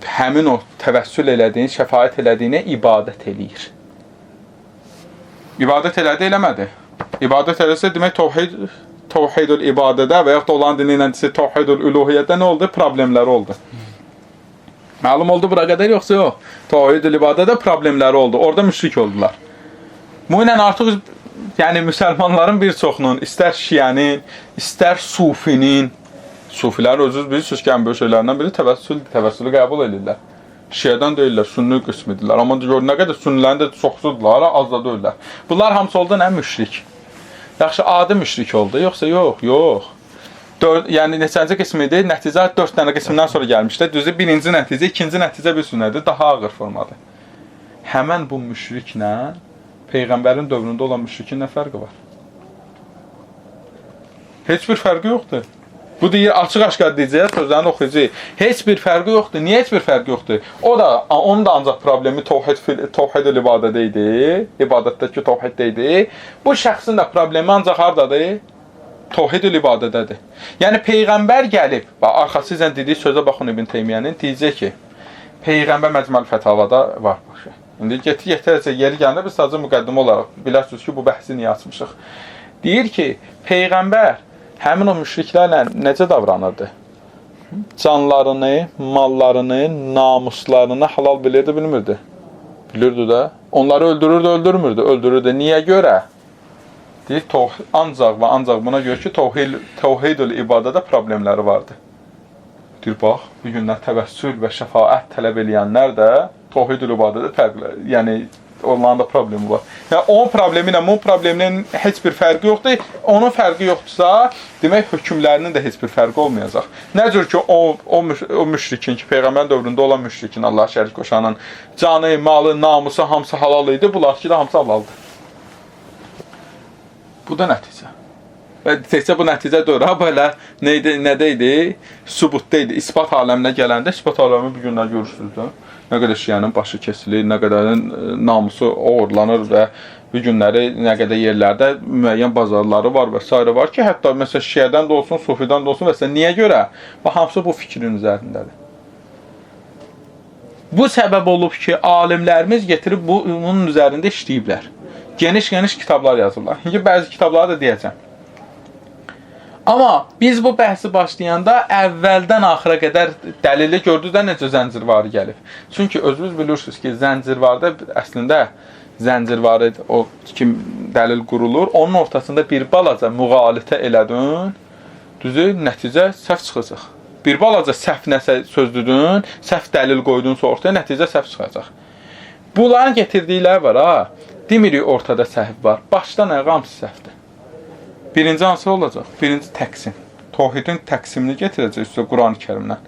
Həmin o təvəssül elədiyini, şəfaət elədiyinə ibadət eləyir. İbadət elədi, eləmədi. İbadət eləsə, demək, təvhidül ibadədə və yaxud da olan dini ilə təvhidül üluhiyyətdə nə oldu? Problemləri oldu. Məlum oldu bura qədər, yoxsa yox? Təvhidül ibadədə problemləri oldu. Orada müşrik oldular. Bu ilə artıq, yəni müsəlmanların bir çoxunun, istər şiənin, istər sufinin, sufilər özünüz bilirsiniz ki, ən böyük şeylərindən biri təvəssülü qəbul edirlər. Şiədən deyirlər, sünni qismidirlər. Amma gör, nə qədər sünnilərin də çoxsudurlar, az da deyirlər. Bunlar hamısı oldu nə müşrik? Yaxşı, adi müşrik oldu, yoxsa yox, yox. Yəni neçənci qismi idi? Nəticə 4 dənə qismindən sonra gəlmişdi. Düzdür, birinci nəticə, ikinci nəticə bilirsiniz nədir? Daha ağır formadır. Həmən bu müşriklə Peyğəmbərin dövründə olan müşrikin nə fərqi var? Heç bir fərqi yoxdur. Bu deyir, açıq-aşkar deyəcək, sözlərini oxuyacaq. Heç bir fərqi yoxdur. Niyə heç bir fərqi yoxdur? O da, onun da ancaq problemi təvhid-ül ibadədə idi. İbadətdəki təvhiddə idi. Bu şəxsin də problemi ancaq hardadır? Təvhid-ül ibadədədir. Yəni, Peyğəmbər gəlib, bax, arxası ilə dediyi sözə baxın İbn Teymiyyənin, deyəcək ki, Peyğəmbər Məcməl Fətavada var. Bax, İndi getirəcək yeri gələndə biz sadəcə müqəddimə olaraq bilərsiniz ki, bu bəhsi niyə açmışıq. Deyir ki, Peyğəmbər həmin o müşriklərlə necə davranırdı? Canlarını, mallarını, namuslarını halal bilirdi, bilmirdi? Bilirdi də. Onları öldürürdü, öldürmürdü? Öldürürdü. Niyə görə? Deyir, ancaq və ancaq buna görə ki, təvhidül ibadədə problemləri vardı. Deyir, bax, bu gündən təvəssül və şəfaət tələb eləyənlər də təvhidül ibadədə fərqli, yəni onların da problemi var. Yəni, onun problemi ilə bunun probleminin heç bir fərqi yoxdur. Onun fərqi yoxdursa, demək, hökmlərinin də heç bir fərqi olmayacaq. Nə cür ki, o müşrikin ki, Peyğəmbər dövründə olan müşrikin, Allah şərik qoşanın canı, malı, namusu hamısı halal idi, bunlar ki də hamısı halaldır. Bu da nəticə. Və təkcə bu nəticə deyil, ha, belə nədə idi? Sübutda idi. İspat aləminə gələndə, ispat aləmi bu günlər görürsünüz də. Nə qədər şiənin başı kesilir, nə qədərin namusu oğurlanır və bu günləri nə qədər yerlərdə müəyyən bazarları var və s. var ki, hətta məsələn şiədən də olsun, sufidən də olsun və s. Niyə görə? Və hamısı bu fikrin üzərindədir. Bu səbəb olub ki, alimlərimiz getirib bunun üzərində işləyiblər. Geniş-geniş kitablar yazırlar. İndi bəzi kitabları da deyəcəm. Amma biz bu bəhsi başlayanda əvvəldən axıra qədər dəlili gördük də necə zəncirvarı gəlib. Çünki özünüz bilirsiniz ki, zəncirvarda əslində zəncirvarı o kim dəlil qurulur, onun ortasında bir balaca müğalitə elədin, düzü, nəticə səhv çıxacaq. Bir balaca səhv nəsə sözdüdün, səhv dəlil qoydunsa ortaya, nəticə səhv çıxacaq. Bunların getirdikləri var, ha. Demirik ortada səhv var. Başdan ayağa hamısı səhvdir. Birinci hansı olacaq? Birinci təqsim. Tohidin təqsimini getirəcək üstə Quran-ı Kərimdən.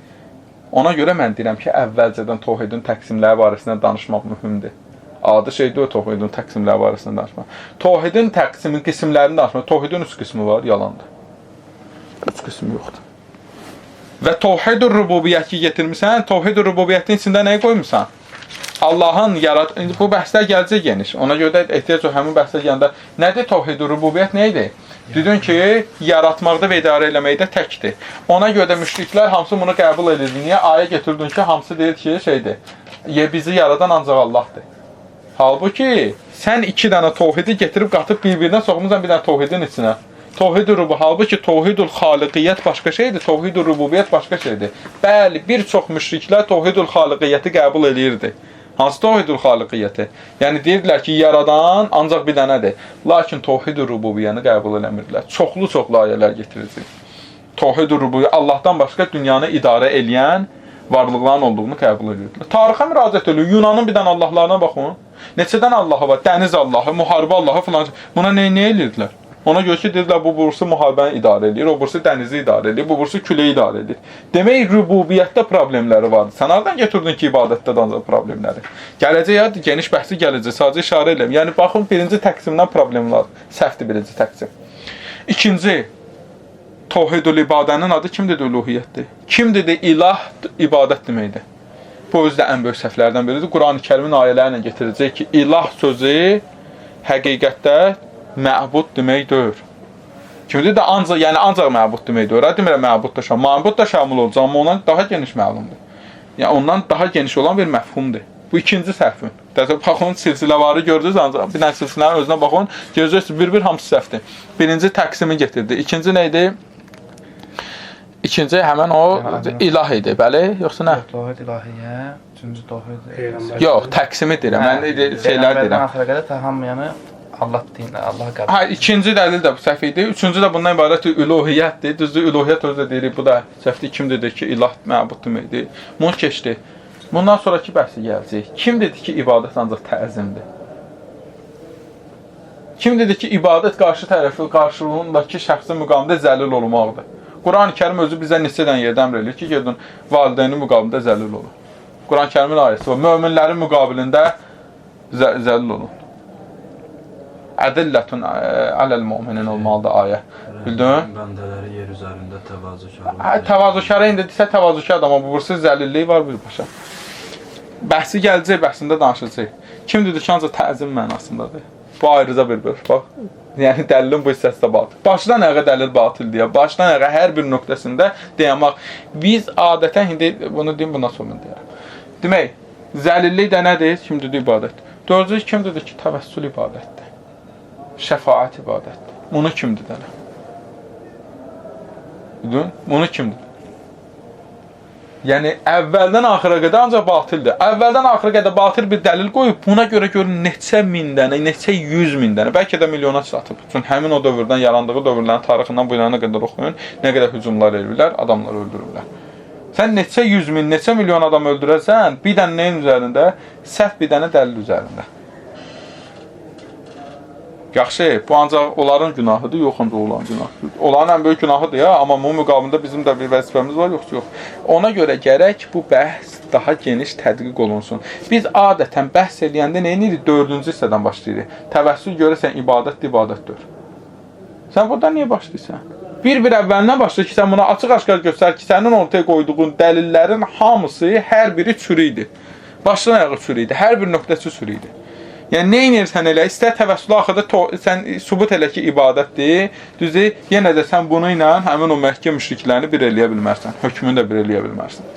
Ona görə mən deyirəm ki, əvvəlcədən tohidin təqsimləri barəsində danışmaq mühümdür. Adi şey deyil tohidin təqsimləri barəsində danışmaq. Tohidin təqsimin qismlərini danışmaq. Tohidin üç qismi var, yalandır. Üç qismi yoxdur. Və tohid-ü rububiyyəti getirmirsən, tohid-ü rububiyyətin içində nəyi qoymursan? Allahın yarat... Bu bəhslər gələcək geniş. Ona görə də ehtiyac o həmin bəhslər gələndə. Nədir tohid-ü rububiyyət, nə idi? Dedin ki, yaratmaqda və idarə eləməkdə təkdir. Ona görə də müşriklər hamısı bunu qəbul edirdi. Niyə? Ayə getirdin ki, hamısı deyir ki, şeydir, bizi yaradan ancaq Allahdır. Halbuki, sən iki dənə tohidi getirib qatıb bir-birinə soxmusan bir dənə tohidin içinə. Tohid-ü rubu, halbuki tohid-ül xaliqiyyət başqa şeydir, tohid-ü rububiyyət başqa şeydir. Bəli, bir çox müşriklər tohid-ül xaliqiyyəti qəbul eləyirdi. Hansı tohid-ül xaliqiyyəti? Yəni deyirdilər ki, yaradan ancaq bir dənədir. Lakin tohid-ü rububiyyəni qəbul eləmirdilər. Çoxlu-çoxlu ayələr getirirdi. Tohid-ü rububiyyə Allahdan başqa dünyanı idarə eləyən varlıqların olduğunu qəbul edirdilər. Tarixə müraciət edilir. Yunanın bir dənə Allahlarına baxın. Neçə dənə Allahı var? Dəniz Allahı, müharibə Allahı filan. Buna nə edirdilər? Ona görə ki, dedilər, bu bursu müharibəni idarə edir, o bursu dənizi idarə edir, bu bursu küləyi idarə edir. Demək, rububiyyətdə problemləri vardı. Sən hardan götürdün ki, ibadətdə də ancaq problemləri? Gələcək, ya, geniş bəhsi gələcək, sadəcə işarə eləyəm. Yəni, baxın, birinci təqsimdən problemlər, səhvdir birinci təqsim. İkinci, tohidül ibadənin adı kim dedi? Uluhiyyətdir. Kim dedi? İlah ibadət deməkdir. Bu, özü də ən böyük səhvlərdən biridir. Quran-ı Kərimin ayələrlə getirəcək ki, ilah sözü həqiqətdə məbud demək deyil. Kim dedi? Ancaq, yəni ancaq məbud demək deyil. Demirəm məbud da şamil. Məbud da şamil olacaq, amma ondan daha geniş məlumdur. Yəni ondan daha geniş olan bir məfhumdur. Bu ikinci səhvin. Baxın, silsiləvarı gördünüz, ancaq bir dənə silsilənin özünə baxın, görəcəksiniz, bir-bir hamısı səhvdir. Birinci təqsimi getirdi. İkinci nə idi? İkinci həmən o ilah idi, bəli? Yoxsa nə? Tohid ilahiyyə, üçüncü tohid. Yox, təqsimi deyirəm. Mən şeylər deyirəm. Axıra qədər hamı yəni Allah dinlə, Allah qəbul. Ha, ikinci dəlil də bu səhv idi. Üçüncü də bundan ibarətdir, üluhiyyətdir. Düzdür, üluhiyyət özü də deyirik, bu da səhvdir. Kim dedi ki, ilah məbud deməkdir. Bunu keçdi. Bundan sonraki bəhsi gələcək. Kim dedi ki, ibadət ancaq təzimdir? Kim dedi ki, ibadət qarşı tərəfi, qarşılığındakı şəxsin müqamında zəlil olmaqdır? Quran-ı Kərim özü bizə neçə dənə yerdə əmr eləyir ki, gedin, valideynin müqabilində zəlil olun. Quran-ı Kərimin ayəsi var. Möminlərin müqabilində zəlil olun. Ədillətun aləl müminin olmalıdır ayə. Bildin? Bəndələri yer üzərində təvazökar. Hə, təvazökara indi desə təvazökar amma bu bursu zəlillik var birbaşa. Bəhsi gələcək, bəhsində danışacaq. Kim dedi ki, ancaq təzim mənasındadır? Bu ayrıca bir bölüm. Bax, yəni dəlilin bu hissəsi də batıl. Başdan ayağa dəlil batil deyə, başdan ayağa hər bir nöqtəsində dayanmaq. Biz adətən indi bunu deyim, bundan sonra deyərəm. Demək, Zəlillik də nədir? Kim dedi ibadətdir? Dördüncü kim dedi ki, təvəssül ibadətdir? Şəfaət ibadətdir. Bunu kim dedi hələ? Bunu kim dedi? Yəni, əvvəldən axıra qədər ancaq batildir. Əvvəldən axıra qədər batil bir dəlil qoyub, buna görə görün neçə min dənə, neçə 100 min dənə, bəlkə də milyona çatıb. Çünki həmin o dövrdən, yarandığı dövrlərin tarixindən bu yana qədər oxuyun, nə qədər hücumlar edirlər, adamları öldürürlər. Sən neçə 100 min, neçə milyon adam öldürəsən, bir dənə nəyin üzərində? Səhv bir dənə dəlil üzərində. Yaxşı, bu ancaq onların günahıdır, yox ancaq onların günahıdır. Onların ən böyük günahıdır ya, amma bunun müqabilində bizim də bir vəzifəmiz var, yoxsa yox. Ona görə gərək bu bəhs daha geniş tədqiq olunsun. Biz adətən bəhs eləyəndə nə edirik? Dördüncü hissədən başlayırıq. Təvəssül görəsən ibadətdir, ibadətdir. Sən buradan niyə başlayırsan? Bir-bir əvvəlindən başlayır ki, sən buna açıq-aşkar göstər ki, sənin ortaya qoyduğun dəlillərin hamısı, hər biri çürü idi. Başdan ayağa çürü idi, hər bir nöqtəsi çürü idi. Yəni, nə edirsən elə, istər təvəssülü axırda sən sübut elə ki, ibadətdir, düzdür, yenə də sən bunu ilə həmin o Məkkə müşriklərini bir eləyə bilmərsən, hökmünü də bir eləyə bilmərsən.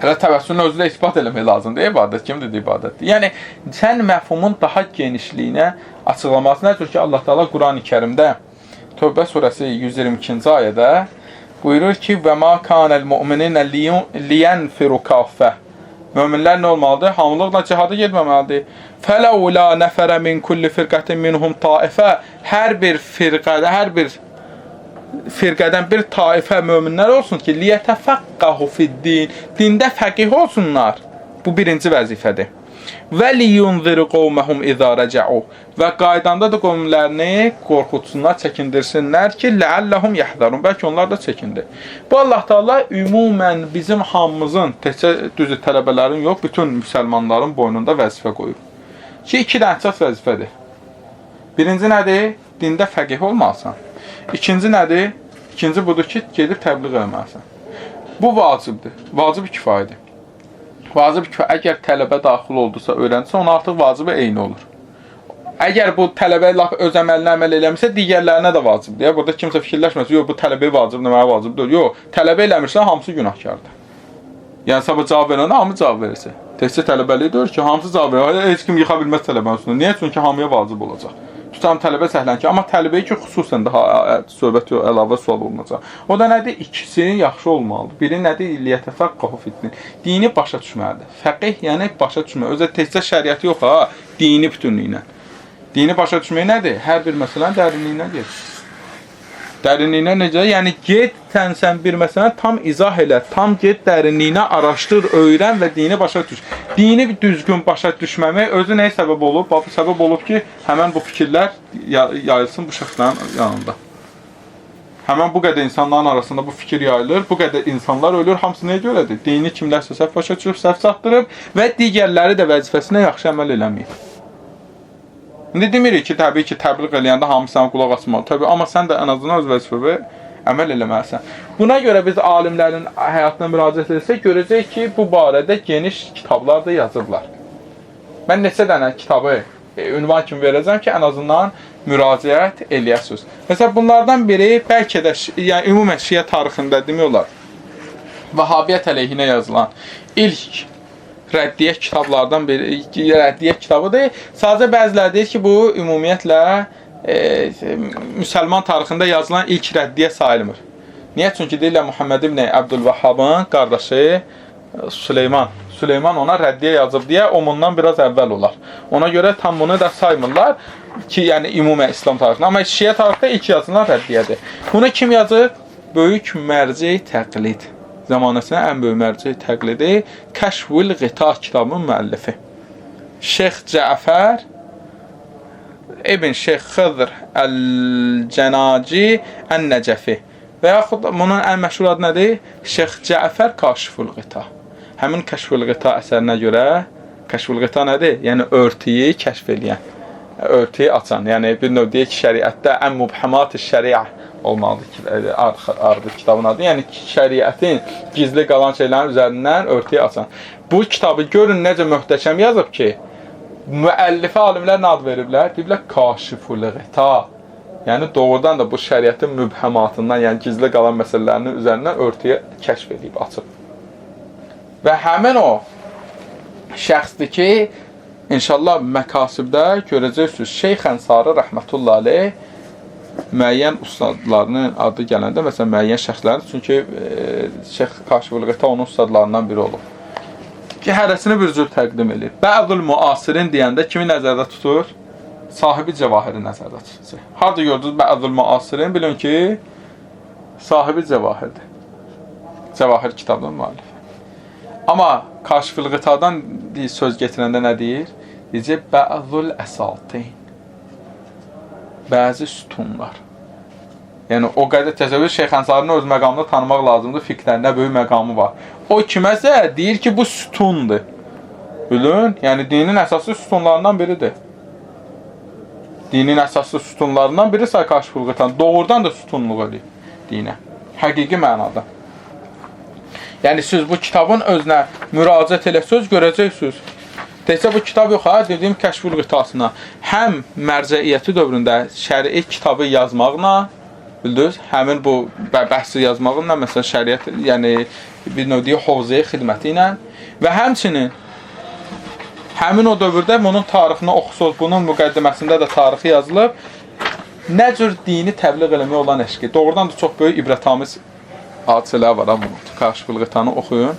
Hələ təvəssülün özü də isbat eləmək lazımdır, ibadət, kim dedi ibadətdir? Yəni, sən məfhumun daha genişliyinə açıqlamasına görə ki, Allah Teala Quran-ı Kərimdə Tövbə surəsi 122-ci ayədə buyurur ki, və ma kanəl mu'mininə liyenfiru kaffə. Möminlər nə olmalıdır? Hamılıqla cihada getməməlidir. Fələulə nəfərə min kulli firqətin minhum taifə. Hər bir firqədə, hər bir firqədən bir taifə möminlər olsun ki, liyətəfəqqəhu fiddin. Dində fəqih olsunlar. Bu birinci vəzifədir. Və liyunziru qovməhum izə rəcəu. Və qaydanda da qovmlərini qorxutsunlar, çəkindirsinlər ki, ləəlləhum yəhzərun. Bəlkə onlar da çəkindir. Bu Allah Teala ümumən bizim hamımızın, təkcə düzü tələbələrin yox, bütün müsəlmanların boynunda vəzifə qoyub. Ki, iki dənə əsas vəzifədir. Birinci nədir? Dində fəqih olmalısan. İkinci nədir? İkinci budur ki, gedib təbliğ eləməlisən. Bu vacibdir. Vacib kifayədir. Vacib ki, əgər tələbə daxil oldusa, öyrənsə, ona artıq vacibə eyni olur. Əgər bu tələbə lap öz əməlinə əməl eləmirsə, digərlərinə də vacibdir. Burada kimsə fikirləşməsin, yox, bu tələbəyə vacibdir, mənə vacibdir. Yox, tələbə eləmirsə, hamısı günahkardır. Yəni, sabah cavab verəndə hamı cavab verirsə. Təkcə tələbəlik deyir ki, hamısı cavab verir. Heç kim yıxa bilməz tələbənin üstünə. Niyə? Çünki hamıya vacib olacaq. Tutam tələbə səhlən ki, amma tələbəyə ki, xüsusən daha söhbət yox, əlavə sual olunacaq. O da nədir? İkisi yaxşı olmalıdır. Biri nədir? Liyətəfəqqəhu fiddin. Dini başa düşməlidir. Fəqih, yəni başa düşmək. Özə təkcə şəriəti yox ha, dini bütünlüyünə. Dini başa düşmək nədir? Hər bir məsələnin dərinliyinə get. Dərinliyinə necə? Yəni get sən bir məsələni tam izah elə, tam get dərinliyinə araşdır, öyrən və dini başa düş. Dini düzgün başa düşməmək özü nəyə səbəb olub? Bax, səbəb olub ki, həmən bu fikirlər yayılsın bu şəxslərin yanında. Həmən bu qədər insanların arasında bu fikir yayılır, bu qədər insanlar ölür, hamısı nəyə görədir? Dini kimlərsə səhv başa düşüb, səhv çatdırıb və digərləri də vəzifəsinə yaxşı əməl eləməyib. İndi demirik ki, təbii ki, təbliğ eləyəndə hamı sənə qulaq asmalı. Təbii, amma sən də ən azından öz vəzifəvə əməl eləməlisən. Buna görə biz alimlərin həyatına müraciət etsək, görəcəyik ki, bu barədə geniş kitablar da yazıblar. Mən neçə dənə kitabı ünvan kimi verəcəm ki, ən azından müraciət eləyəsiniz. Məsələn, bunlardan biri bəlkə də, yəni ümumən şiə tarixində demək olar, Vəhabiyyət əleyhinə yazılan ilk rəddiyə kitablardan biri, rəddiyə kitabıdır. Sadəcə bəziləri deyir ki, bu ümumiyyətlə müsəlman tarixində yazılan ilk rəddiyə sayılmır. Niyə? Çünki deyirlər Muhammed ibn Əbdülvəhabın qardaşı Süleyman. Süleyman ona rəddiyə yazıb deyə o bundan biraz əvvəl olar. Ona görə tam bunu da saymırlar ki, yəni ümumən İslam tarixində. Amma şiə tarixində ilk yazılan rəddiyədir. Bunu kim yazıb? Böyük mərci təqlid. Zəmanəsinin ən böyük mərci təqlidi Kəşfül Qita kitabının müəllifi. Şeyx Cəfər İbn Şeyx Xıdır Əl-Cənaci Ən-Nəcəfi və yaxud bunun ən məşhur adı nədir? Şeyx Cəfər Kaşifül Qita. Həmin Kəşfül Qita əsərinə görə Kəşfül Qita nədir? Yəni örtüyü kəşf eləyən, örtüyü açan. Yəni bir növ deyək ki, şəriətdə ən mübhəmat-ı şəriə olmalıdır ki, ardı kitabın adı. Yəni şəriətin gizli qalan şeylərin üzərindən örtüyü açan. Bu kitabı görün necə möhtəşəm yazıb ki, müəllifə alimlər nə ad veriblər? Deyiblər Kaşiful Qita. Yəni doğrudan da bu şəriətin mübhəmatından, yəni gizli qalan məsələlərinin üzərindən örtüyü kəşf edib, açıb. Və həmin o şəxsdir ki, inşallah məkasibdə görəcəksiniz, Şeyx Ənsarı rəhmətullahi aleyh müəyyən ustadlarının adı gələndə, məsələn, müəyyən şəxslərin, çünki Şeyx Kaşifül Qita onun ustadlarından biri olub. Ki, hərəsini bir cür təqdim edir. Bəzül müasirin deyəndə kimi nəzərdə tutur? Sahibi Cəvahiri nəzərdə tutur. Harada gördünüz bəzül müasirin? Bilin ki, sahibi Cəvahirdir. Cəvahir kitabının müəllifi. Amma Kaşifül Qitadan söz getirəndə nə deyir? Deyəcək, bəzül əsatin. Bəzi sütunlar. Yəni, o qədər təsəvvür Şeyx Ənsarinin öz məqamını tanımaq lazımdır. Fiqhdə böyük məqamı var. O kiməsə deyir ki, bu sütundur. Bilin? Yəni, dinin əsaslı sütunlarından biridir. Dinin əsaslı sütunlarından biri Kaşifül Qitan. Doğrudan da sütunluq eləyir dinə. Həqiqi mənada. Yəni, siz bu kitabın özünə müraciət eləsəniz, görəcəksiniz. Təkcə bu kitab yox, ha, dediyim Kəşfül Qitasına. Həm mərcəiyyəti dövründə şərii kitabı yazmaqla, bildiniz, həmin bu bəhsi yazmaqla, məsələn, şəriət, yəni bir növ deyək, hovzəyə xidməti ilə və həmçinin həmin o dövrdə bunun tarixini oxusunuz, bunun müqəddiməsində də tarixi yazılıb, nə cür dini təbliğ eləmək olan eşqi. Doğrudan da çox böyük ibrətamiz hadisələr var, ha, bunu. Kaşifül Qitanı oxuyun.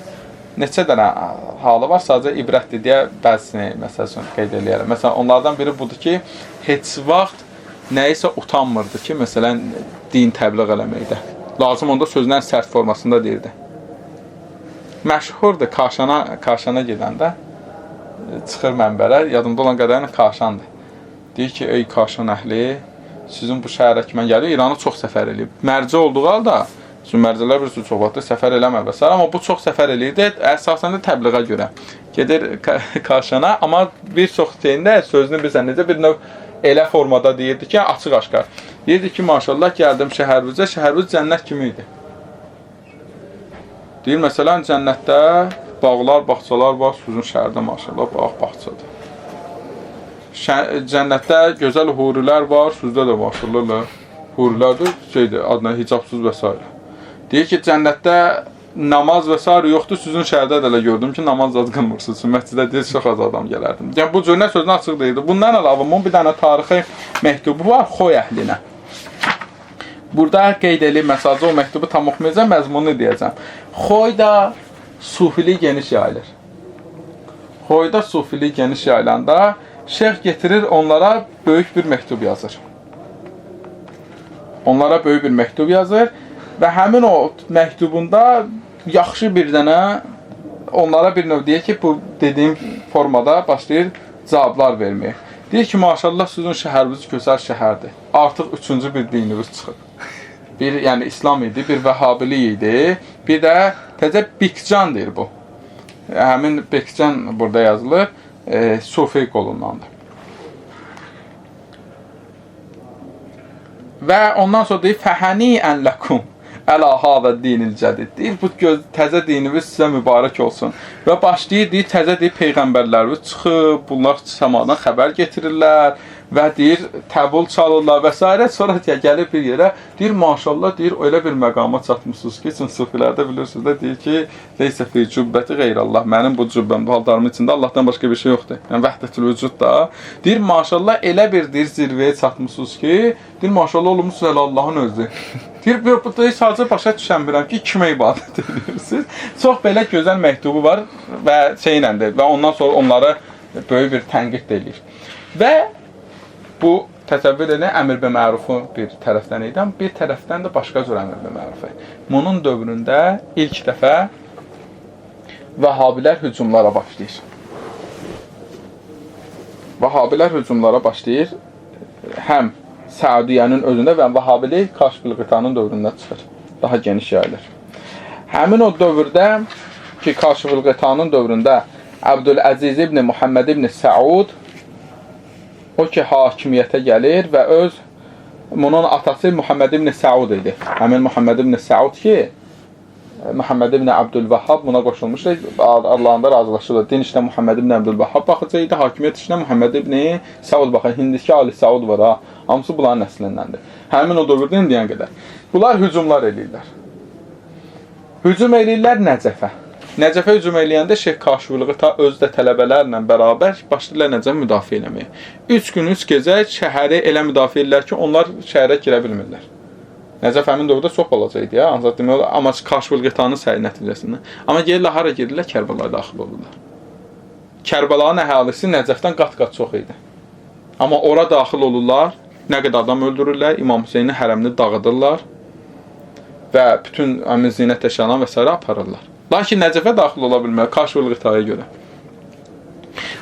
Neçə dənə halı var, sadəcə ibrətdir deyə bəzisini, məsəl üçün, qeyd eləyərəm. Məsələn, onlardan biri budur ki, heç vaxt nəyisə utanmırdı ki, məsələn, din təbliğ eləməkdə. Lazım onda sözlərin sərt formasında deyirdi. Məşhurdur, Kaşana gedəndə çıxır mənbərə, yadımda olan qədərini Kaşandır. Deyir ki, ey Kaşan əhli, sizin bu şəhərə ki, mən gəlir, İranı çox səfər eləyib. Mərcə olduğu halda, çünki mərcələr bir çox vaxtda səfər eləmə və s. Amma bu çox səfər eləyirdi, əsasən də təbliğə görə. Gedir Kaşana, amma bir çox şeyində sözünü bilirsən necə bir növ elə formada deyirdi ki, açıq-aşkar. Deyirdi ki, maşallah gəldim şəhərimizə, şəhərimiz cənnət kimi idi. Deyir, məsələn, cənnətdə bağlar, bağçalar var, sizin şəhərdə maşallah bağ, bağçadır. Cənnətdə gözəl hurilər var, sizdə də maşallah hurilərdir, şeydir, adına hicabsız və s. Deyir ki, cənnətdə namaz və s. yoxdur, sizin şəhərdə də elə gördüm ki, namaz az qılmırsınız. Məscidə deyir, çox az adam gələrdim. Yəni, bu cür nə sözünü açıq deyirdi. Bundan əlavə, bunun bir dənə tarixi məktubu var Xoy əhlinə. Burada qeyd eləyim, məsələn, o məktubu tam oxumayacağam, məzmununu deyəcəm. Xoyda sufilik geniş yayılır. Xoyda sufilik geniş yayılanda şeyx getirir onlara böyük bir məktub yazır. Onlara böyük bir məktub yazır. Və həmin o məktubunda yaxşı bir dənə onlara bir növ deyir ki, bu dediyim formada başlayır cavablar verməyə. Deyir ki, maşallah sizin şəhəriniz gözəl şəhərdir. Artıq üçüncü bir dininiz çıxıb. Bir, yəni İslam idi, bir Vəhhabilik idi, bir də təzə Bikcan deyir bu. Həmin Bikcan burada yazılır, Sufi qolundandır. Və ondan sonra deyir, fəhəni ən ləkum əla hâzə dinil cədid. Deyir, bu təzə dinimiz sizə mübarək olsun. Və başlayır, deyir, təzə deyir, peyğəmbərlərimiz çıxıb, bunlar səmadan xəbər getirirlər və deyir, təbul çalırlar və s. Sonra gəlir bir yerə, deyir, maşallah, deyir, elə bir məqama çatmışsınız ki, çünki sufilərdə bilirsiniz də, deyir ki, leysə fi cübbəti qeyrəllah, mənim bu cübbəm, bu haldarımın içində Allahdan başqa bir şey yoxdur. Yəni, vəhdətül vücud da. Deyir, maşallah, elə bir deyir, zirvəyə çatmışsınız ki, deyir, maşallah, olmuşsunuz elə Allahın özü. Deyir, bu deyir, sadəcə başa düşəmirəm ki, kimə ibadət edirsiniz? Çox belə gözəl məktubu var və şeyləndir və ondan sonra onlara böyük bir tənqid də eləyir. Və bu təsəvvür edin, əmr bi mərufu bir tərəfdən idi, bir tərəfdən də başqa cür əmr bi mərufu. Bunun dövründə ilk dəfə Vəhhabilər hücumlara başlayır. Vəhhabilər hücumlara başlayır həm Səudiyyənin özündə və Vəhhabilik Kaşifül Qitanın dövründə çıxır. Daha geniş yayılır. Həmin o dövrdə ki, Kaşifül Qitanın dövründə Əbdüləziz ibn Muhammed ibn Səud o ki, hakimiyyətə gəlir və öz bunun atası Muhammed ibn Səud idi. Həmin Muhammed ibn Səud ki, Muhammed ibn Əbdülvəhhab buna qoşulmuşdu. Allahında razılaşırlar. Din işinə Muhammed ibn Əbdülvəhhab baxacaqdı, hakimiyyət işinə Muhammed ibn Səud baxır. Hindiki Ali Səud var ha. Hamısı bunların nəslindəndir. Həmin o dövrdən deyən qədər. Bunlar hücumlar eləyirlər. Hücum eləyirlər Nəcəfə. Nəcəfə hücum eləyəndə Şeyx Kaşifül Qita özü də tələbələrlə bərabər başlayırlar Nəcəfə müdafiə eləməyə. 3 gün 3 gecə şəhəri elə müdafiə edirlər ki, onlar şəhərə girə bilmirlər. Nəcəf həmin dövrdə çox balaca idi ya, ancaq demək olar, amma Kaşifül Qitanın səyi nəticəsində. Amma gəlirlər hara girirlər? Kərbəlaya daxil olurlar. Kərbəlanın əhalisi Nəcəfdən qat-qat çox idi. Amma ora daxil olurlar, nə qədər adam öldürürlər, İmam Hüseynin hərəmini dağıdırlar və bütün həmin zinət əşyalarını və sairə aparırlar. Lakin Nəcəfə daxil ola bilmir, Kaşifül Qitaya görə.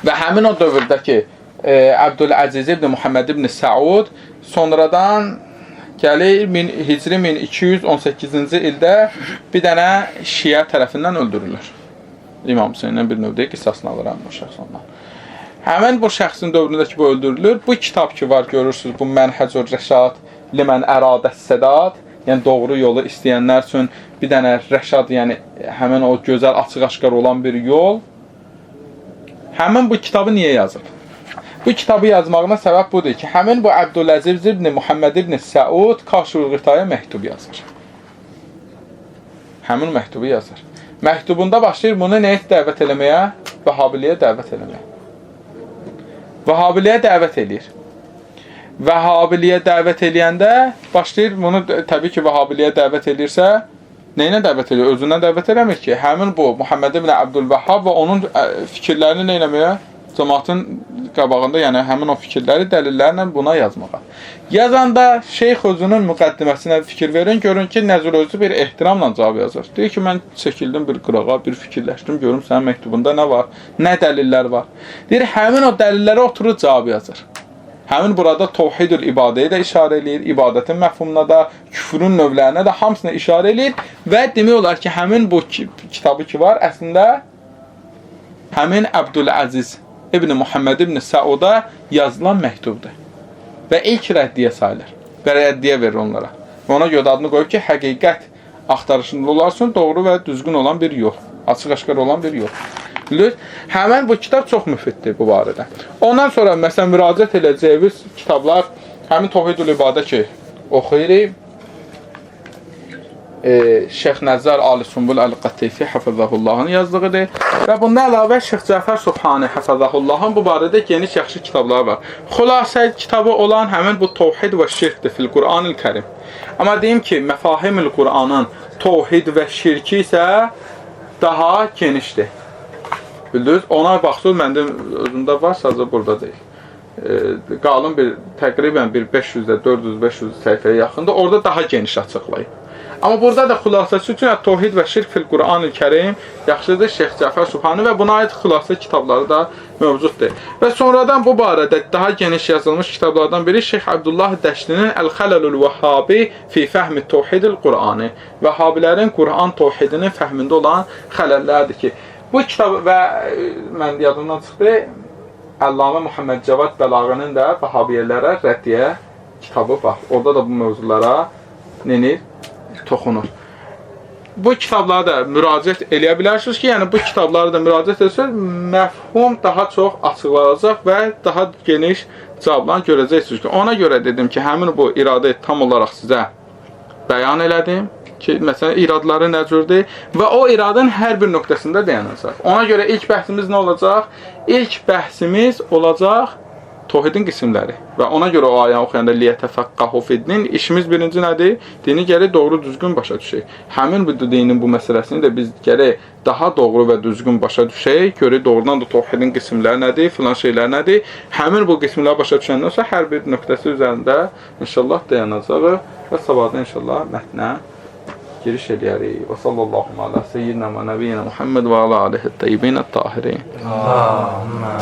Və həmin o dövrdəki Əbdüləziz ibn Muhammed ibn Səud sonradan gəlir Hicri 1218-ci ildə bir dənə şiə tərəfindən öldürülür. İmam Hüseyndən bir növdə qisasını alır həmin bu şəxs ondan. Həmin bu şəxsin dövründə ki, bu öldürülür. Bu kitab ki var, görürsünüz, bu Mənhəcür Rəşad Limən Əradəs Sədad, yəni doğru yolu istəyənlər üçün bir dənə rəşad, yəni həmin o gözəl, açıq-aşkar olan bir yol. Həmin bu kitabı niyə yazıb? Bu kitabı yazmağına səbəb budur ki, həmin bu Əbdüləziz ibn Muhammed ibn Səud Kaşifül Qitaya məktub yazır. Həmin məktubu yazır. Məktubunda başlayır bunu nəyə dəvət eləməyə? Vəhhabiliyə dəvət eləməyə. Vəhhabiliyə dəvət eləyir. Vəhhabiliyə dəvət eləyəndə başlayır bunu, təbii ki, Vəhhabiliyə dəvət eləyirsə, nə ilə dəvət eləyir? Özündən dəvət eləmir ki, həmin bu Muhammed ibn Əbdülvəhhab və onun fikirlərini nə eləməyə? Cəmaatın qabağında, yəni həmin o fikirləri dəlillərlə buna yazmağa. Yazanda şeyx özünün müqəddiməsinə fikir verin, görün ki, Nəzir özü bir ehtiramla cavab yazır. Deyir ki, mən çəkildim bir qırağa, bir fikirləşdim, görüm sənin məktubunda nə var, nə dəlillər var. Deyir, həmin o dəlillərə oturur cavab yazır. Həmin burada tovhidül ibadəyə də işarə eləyir, ibadətin məfhumuna da, küfrün növlərinə də hamısına işarə eləyir və demək olar ki, həmin bu kitabı ki var, əslində həmin Əbdüləziz İbn Muhammed ibn Səuda yazılan məktubdur. Və ilk rəddiyə sayılır. Və rəddiyə verir onlara. Və ona görə də adını qoyub ki, həqiqət axtarışında olarsın, doğru və düzgün olan bir yol. Açıq-aşkar olan bir yol. Bilirsiniz? Həmin bu kitab çox müfiddir bu barədə. Ondan sonra məsələn müraciət edəcəyimiz kitablar həmin Tovhidül İbadə ki oxuyuruq. Şeyx Nəzzar Ali Sumbul Əl-Qətifi həfəzəhullahın yazdığıdır. Və bundan əlavə Şeyx Cəfər Subhani həfəzəhullahın bu barədə geniş yaxşı kitabları var. Xülasə kitabı olan həmin bu Tovhid və Şirkdir fil Qur'anil Kərim. Amma deyim ki, Məfahimül Qur'anın Tovhid və Şirki isə daha genişdir. Bildiniz? Ona baxsın, məndə özümdə var, sadəcə burada deyil. Qalın bir, təqribən bir 500-də 400-500 səhifəyə yaxındır. Orada daha geniş açıqlayıb. Amma burada da xülasəsi üçün Tovhid və Şirk fil Qur'anil Kərim yaxşıdır Şeyx Cəfər Subhani və buna aid xülasə kitabları da mövcuddur. Və sonradan bu barədə daha geniş yazılmış kitablardan biri Şeyx Abdullah Dəşlinin Əl-Xələlül Vəhhabi fi Fəhmi Tovhidil Qur'ani. Vəhhabilərin Qur'an tovhidinin fəhmində olan xələllərdir ki, bu kitab və mən yadımdan çıxdı, Əllamə Muhammed Cavad Bəlağının da Vəhhabiyyələrə rəddiyə kitabı var. Orada da bu mövzulara nenir? Toxunur. Bu kitablara da müraciət eləyə bilərsiniz ki, yəni bu kitablara da müraciət etsəniz, məfhum daha çox açıqlanacaq və daha geniş cavablar görəcəksiniz ki, ona görə dedim ki, həmin bu iradə tam olaraq sizə bəyan elədim ki, məsələn, iradları nə cürdür və o iradın hər bir nöqtəsində dayanacaq. Ona görə ilk bəhsimiz nə olacaq? İlk bəhsimiz olacaq Tohidin qismləri. Və ona görə o ayəni oxuyanda liyətəfəqqahu fiddin, işimiz birinci nədir? Dini gərək doğru düzgün başa düşək. Həmin bu dinin bu məsələsini də biz gərək daha doğru və düzgün başa düşək. Görək doğrudan da tohidin qismləri nədir, filan şeylər nədir. Həmin bu qismləri başa düşəndən sonra hər bir nöqtəsi üzərində inşallah dayanacağıq və sabahda inşallah mətnə giriş eləyərik. Və sallallahu ala seyyidina və nəbiyyina Muhammed və ala alihi tayyibin tahirin. Allahümme.